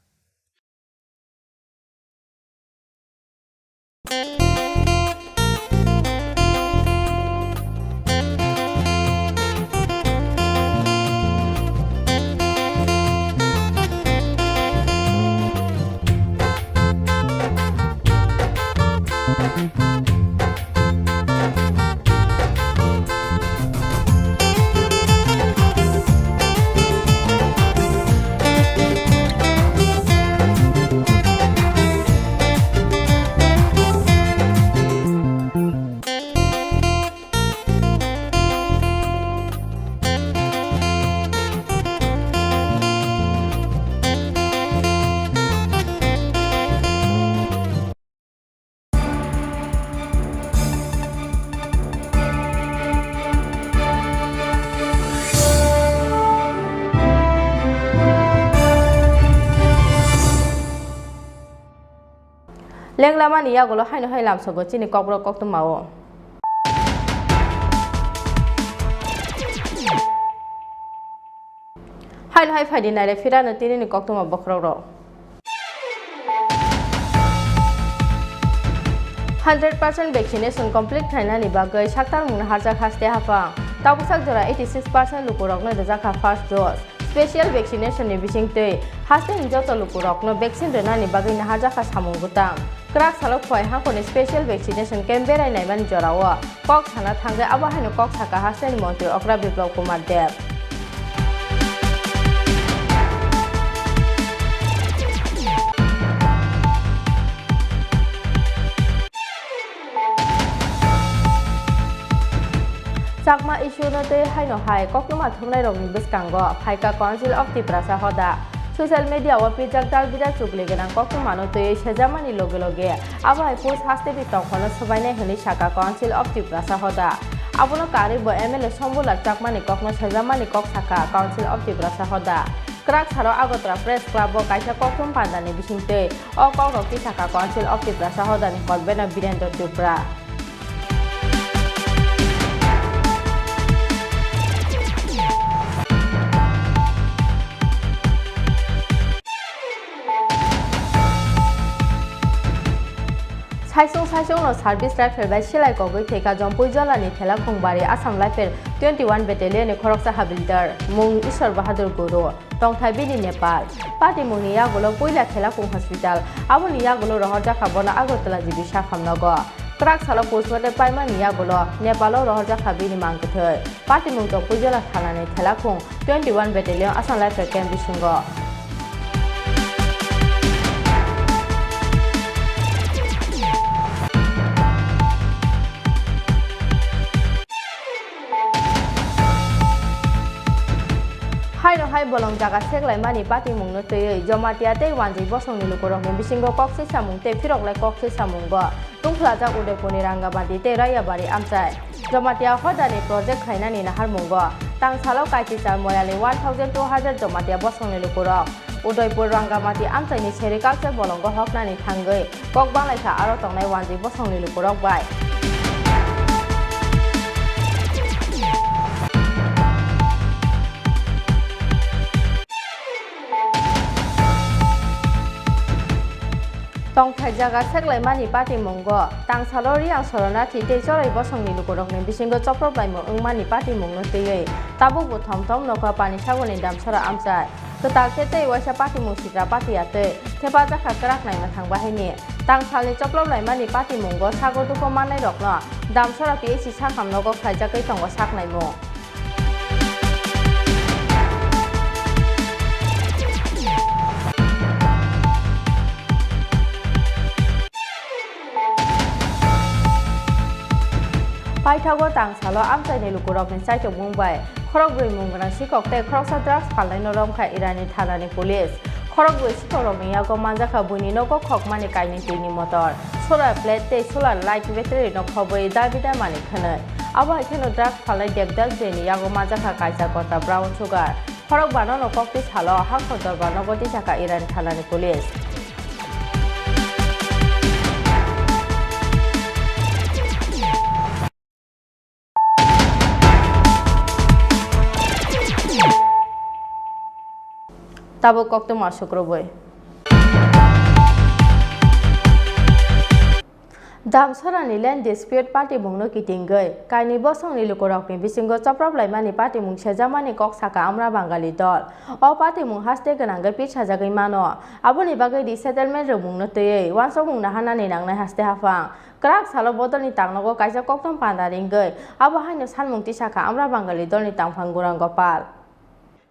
Lenglamani yagulo haino hai lamsogo chini kokborok koktwmao. Haino hai phaidi naile phirano tinini koktwma bokhorokrok. Hundred percent vaccination complete khlainani bagwi saktarmung naharjak haste haphang. Tabuksak jora eighty six percent lukurokno rwjakha first dose. Special vaccination ni bisingtwi hasteni joto lukurokno vaccine rwnani bagwi naharjakha samung bwtang. Kwrak salo Khowai hangkhorni special vaccination camp berai naimani jorao kok sana thangwi abo haino kok sakha hasteni montri okra Biplab Kumar Deb. Chakma issue no twi haino hai koktwma thumnairokni bwskango phaikha Council of Tiprasa hoda. Social media o pijak dal bidal chukli gwnang koktwmano twiwi sejamani loge loge abo hai post hasteni tongphano swbainai hwnwi sakha Council of Tiprasa hoda. Abono karwi bo M L A Sombulal Chakmani kokno sejamani kok sakha Council of Tiprasa hoda. Kwrak salo Agartala Press Club o kaisa koktwm pandani bisingtwi o kokrok tisakha Council of Tiprasa hodani convener Birendra Tripura. Saisung saisung no service rifle bai silai kogwi thwikha Jompui Jolani Thelakhung Bari Assam Rifle twenty one Battalion ni khoroksa habildar mung Ishwar Bahadur Guru. Tongthai bini Nepal. Patimungni yagulo puila Thelakhung Hospital, aboni yagulo rohorjakha bono Agartala G B sakhamnogo. Kwrak salo postmortem paimani yagulo Nepalo rohorjakha bini mang kwthwi. Patimung Jompui Jola thanani Thelakhung twenty one Battalion Assam Rifle Camp bisingo. Haino hai bolong jaga seklaimani patimungno twiwi Jomatia tei Wanjwi bosongni lukurokni bisingo kok swisamung tei phiroklai kok swisamungo tungphlajak Udaipurni Rangamati tei Rayabari amchai. Jomatia hodani project khlainani naharmungo tangsalo Kaitichar moyalni one thousand two hundred Jomatia bosongni lukurok Udaipur Rangamati amchaini sericulture bolongo hoknani thangwi kok banglaikha aro tongnai Wanjwi bosongni lukurok bai. Tongthai jaga seklaimani patimungo tangsalo Riyang Soronathi tei Chorai bosongni lukurokni bisingo chopropbaimung wngmani patimungno twiwi tabukbo thomthom nokha Panisagorni Damsora amchai. Kwtal khe tei waisa patimung sitra patiya twi thepajakha kwrak naima thang bahaini. Tangsalni choplop laimani patimungo sago dukho mannairokno Damsora P H C sakham nogo khlaijagwi tongo saknaimung. Paithago tangsalo amchaini lukurokni chaitokmung bai Khorokbrwi mungwnang sikhok tei khoroksa drugs phalnaino romkha Irani thanani police. Khorokbrwi sikhokrokni yago manjakha buini nogo khokmani kainwi twini motor, solar plate tei solar light battery no khobwi dabi damani khwnwi. Abo hai kheno drugs phalnai Devdas J ni yago manjakha kaisa gota brown sugar. Khorokbanono kokti salo Hangkho Dorbar nogo tisakha Irani thanani police. Tabuk koktwma sukrubwi. Damsorani land dispute patimungno kitingwi kainwi bosongni lukurokni bisingo choprop laimani patimung sejakmani kok sakha Amra Bangali dol. O patimung haste gwnangwi pirsajagwi mano. Aboni bagwi resettlement rwmungno twiwi uansukmung naharnani nangnai haste haphang. Kwrak salo bodolni tangnogo kaisa koktwma panda ringwi abo haino sanmung tisakha Amra Bangali dolni tangphang Gurang Gopal.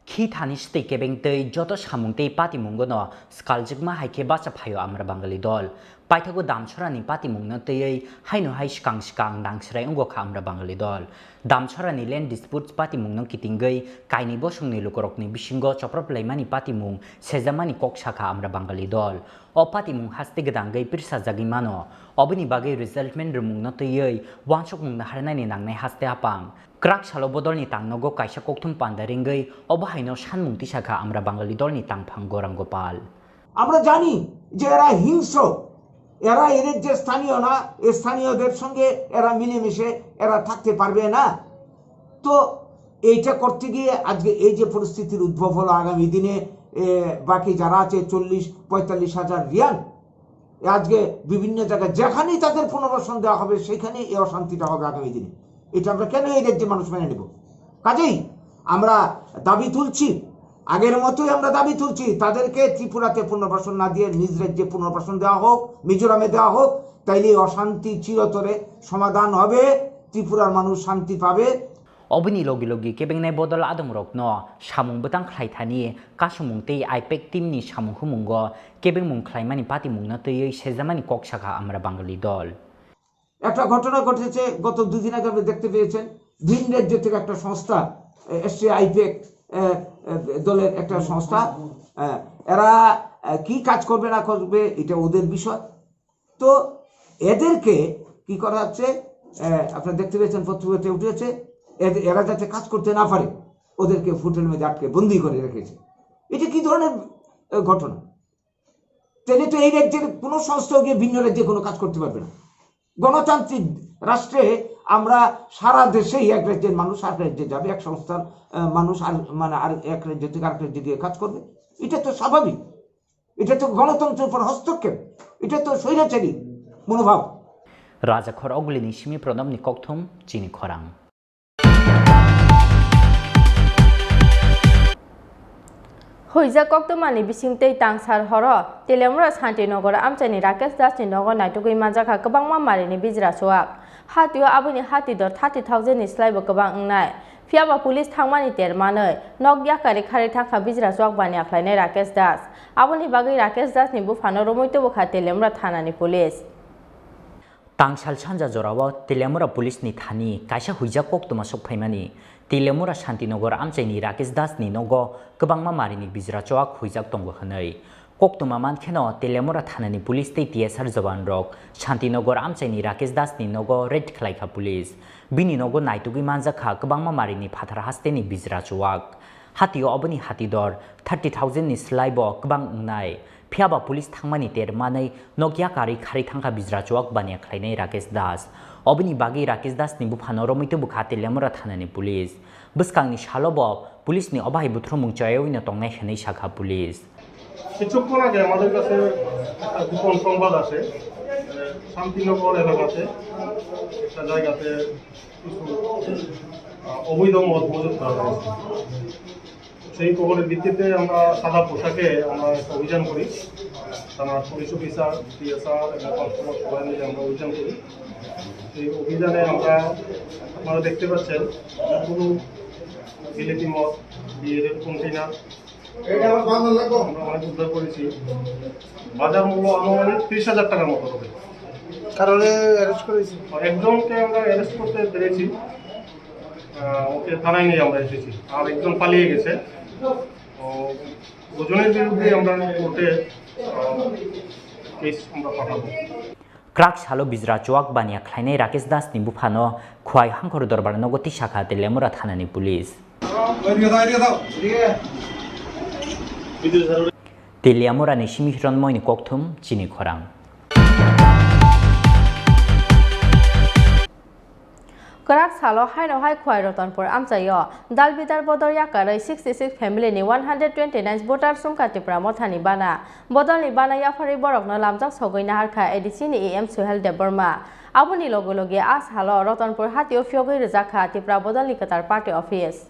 Khi thani swtwi kebeng tei joto samung tei patimungono swkaljwkma hai khe bacha phaio Amra Bangali dol. Paithago Damsorani patimungno twiwi haino hai swkang swkang nang swrai wngokha Amra Bangali dol. Damsorani land disputes patimungno kitingwi kainwi bosongni lukurokni bisingo choprop laimani patimung sejakmani kok sakha Amra Bangali dol. O patimung haste gwnangwi pirsajagwi mano. Oboni bagwi resettlement rwmungno twiwi uansukmung naharnani nangnai haste haphang. Kwrak salo bodolni tangnogo kaisa koktwma panda ringwi obo haino sanmung tisakha Amra Bangali dolni tangphang Gorang Gopal. আমরা জানি যে এরা হিংস্র, এরা এদের যে স্থানীয় না, এ স্থানীয়দের সঙ্গে এরা মিলেমিশে এরা থাকতে পারবে না। তো এইটা করতে গিয়ে আজকে এই যে পরিস্থিতির উদ্ভব হলো, আগামী দিনে, এ, বাকি যারা আছে চল্লিশ পঁয়তাল্লিশ হাজার রিয়াং, আজকে বিভিন্ন জায়গায় যেখানেই তাদের পুনর্বাসন দেওয়া হবে, সেখানেই এই অশান্তিটা হবে আগামী দিনে। এটা আমরা কেন এই রাজ্যে মানুষ মেনে নেব? কাজেই আমরা দাবি তুলছি, আগের মতোই আমরা দাবি তুলছি, তাদেরকে ত্রিপুরাতে পুনর্বাসন না দিয়ে নিজ রাজ্যে পুনর্বাসন দেওয়া হোক, মিজোরামে দেওয়া হোক, তাইলে এই অশান্তি চিরতরে সমাধান হবে, ত্রিপুরার মানুষ শান্তি পাবে। Oboni logi logi kebengnai bodol adongrokno samung bwtang khlai thani kasumung tei IPAC team ni samung humungo kebengmung khlaimani patimungno twiwi sejakmani kok sakha Amra Bangali dol. একটা ঘটনা ঘটেছে গত দুদিন আগে, আপনি দেখতে পেয়েছেন, ভিন রাজ্য থেকে একটা সংস্থা, এ, এসসি আইপ্যাক, এ, এ, দলের একটা সংস্থা, এ, এরা, এ, কি কাজ করবে না করবে, এটা ওদের বিষয়। তো এদেরকে কি করা হচ্ছে, এ, আপনারা দেখতে পেয়েছেন, পত্রিকাতে উঠেছে, এদ-, এরা যাতে কাজ করতে না পারে, ওদেরকে হোটেলের মধ্যে আটকে বন্দি করে রেখেছে। এটা কি ধরনের, এ, ঘটনা? তাহলে তো এই রাজ্যের কোনো সংস্থা গিয়ে ভিন্ন রাজ্যে কোনো কাজ করতে পারবে না। গণতান্ত্রিক রাষ্ট্রে আমরা সারা দেশেই এক রাজ্যের মানুষ আর রাজ্যে যাবে, এক সংস্থার, আহ, মানুষ আর, মানে, আর এক রাজ্য থেকে আরেক রাজ্যে গিয়ে কাজ করবে। এটা তো স্বাভাবিক। এটা তো গণতন্ত্রের উপর হস্তক্ষেপ। এটা তো স্বৈরাচারী মনোভাব। Rajakhor Ogulini simi Pranabni kokthum chini khorang. Huijak koktwmani bising tei tangsar horo Teliamura Santinagar amchaini Rakesh Das ni nogo naitugwi manjakha kwbangma marini bijra chuak. Hatio aboni hati dor thirty thousand ni slaibo kwbang wngnai. Phiyaba police thangmani ter manwi nok yakari kharwi thangkha bijra chuak baniya khlainai Rakesh Das. Aboni bagwi Rakesh Das ni buphano romwi tubukha Teliamura thanani police. Tangsal sanja jorao Teliamura police ni thani kaisa huijak koktwma sok phaimani, Teliamura Santinagar amchaini Rakesh Das ni nogo kwbangma marini bijra chuak huijak tongo hwnwi. Koktwma mankheno Teliamura thanani police tei T S R jawan rok Santinagar amchaini Rakesh Das ni nogo raid khlaikha police. Bini nogo naitugwi manjakha kwbangma marini phatar hasteni bijra chuak. Hatio oboni hati dor thirty thousand ni slaibo kwbang wngnai. Phiyaba police thangmani ter manwi nok yakarwi kharwi thangkha bijra chuak baniya khlainai Rakesh Das. Oboni bagwi Rakesh Das ni buphano romwi tubukha Teliamura thanani police. Bwskangni salobo police ni obo hai buthrumung choyawino tongnai hwnwi sakha police. কিছুক্ষণ আগে আমাদের কাছে একটা গোপন সংবাদ আসে, শান্তিনগর এলাকাতে একটা জায়গাতে কিছু, আহ, অবৈধ মদ মজুত করা হয়েছে। সেই খবরের ভিত্তিতে আমরা সাদা পোশাকে আমরা একটা অভিযান করি। থানার police officer, T S R এবং কনস্টেবল সবাই মিলে আমরা অভিযান করি। এই অভিযানে আমরা, আপনারা দেখতে পাচ্ছেন, অনেকগুলো বিলেতি মদ, বিয়ারের কন্টেইনার আমরা অনেক উদ্ধার করেছি। বাজার মূল্য আনুমানিক ত্রিশ হাজার টাকার মতো হবে। কারণে অ্যারেস্ট করেছি। একজনকে আমরা অ্যারেস্ট করতে পেরেছি। আহ, ওকে থানায় নিয়ে আমরা এসেছি, আর একজন পালিয়ে গেছে। তো দুজনের বিরুদ্ধে আমরা কোর্টে, আহ, কেস আমরা পাঠাবো। Kwrak salo bijra chuak baniya khlainai Rakesh Das ni buphano Khwai Hangkhor Dorbar nogo tisakha Teliamura thanani police. Teliamura ni simi hiron moini kokthum chini khorang. Kwrak salo haino hai Khwai Ratanpur amchaio dal bidal bodol yakarwi sixty six family ni one hundred twenty nine voter sumkha Tipra Mothani bana. Bodolni bana yapharwi borokno lamjak sogwi naharkha A D C ni E M Suhel Debbarma. Aboni loge loge a salo Ratanpur hatio phiyogwi rwjakha Tipra Bodolni kwtal party office.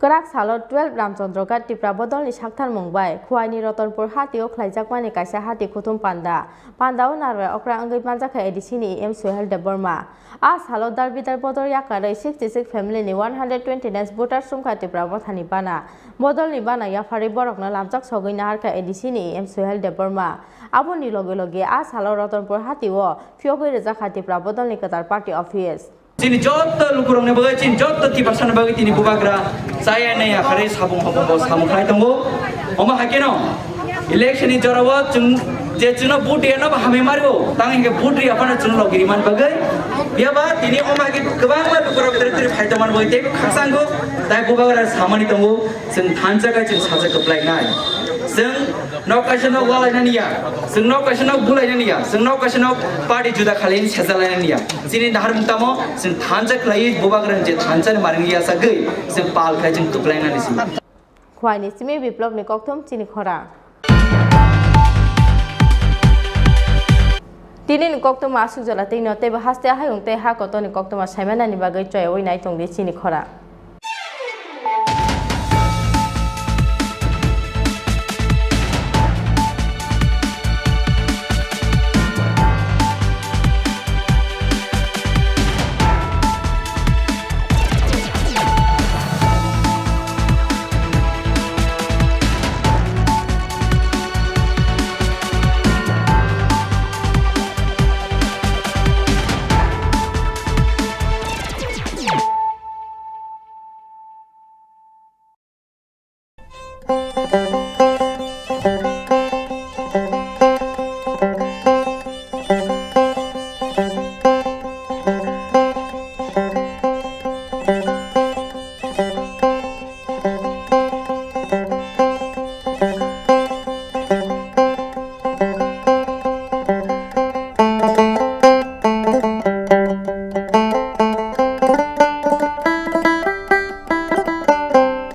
Kwrak salo twelve Ramchandra Ghat Tipra Bodolni saktharmung bai Khwaini Ratanpur hatio khlaijakmani kaisa hati kuthum panda. Pandao narwai okra wngwi manjakha A D C ni E M Suhel Debbarma. A salo dal bidal bodol yakarwi sixty six family ni one hundred twenty nine voter sumkha Tipra Mothani bana. Bodolni bana yapharwi borokno lamjak sogwi naharkha A D C ni E M Suhel Debbarma. Aboni loge loge a salo Ratanpur hatio phiyogwi rwjakha Tipra Bodolni kwtal party office. Chini jotto lukurokni bagwi, chini jotto Tiprasani bagwi tini bubagra chaya nai yakarwi samung hamung bo samung khlai tongo. Omo hai kheno election ni jorao chwng je chwngno vote riyano bo hamwi mario, tang hinkhe vote riya phano chwng logiri man bagwi. Phiya ba tini omo hai khe kwbangma lukurok twrwi twrwi phai tongmani bagwi teibo khakchanggo, tai bubagra samani tongo, chwng thansa khai chwng sajak kwplai nai. Chwng Nok kaisa nok walainani ya, chwng nok kaisa nok bulainani ya, chwng nok kaisa nok party juda khalaini sejalainani ya. Chini naharmung tamo, chwng thansa khlaiwi bubagrani je thansa ni maring ya sagwi, chwng pal khlai chwng tuklainani si. Khwaini simi biplopni kokthum chini khorang. Tinini koktwma aswk jora tei no teibo haste hayung tei ha kotorni koktwma saimanani bagwi choyawi nai tongdi chini khorang.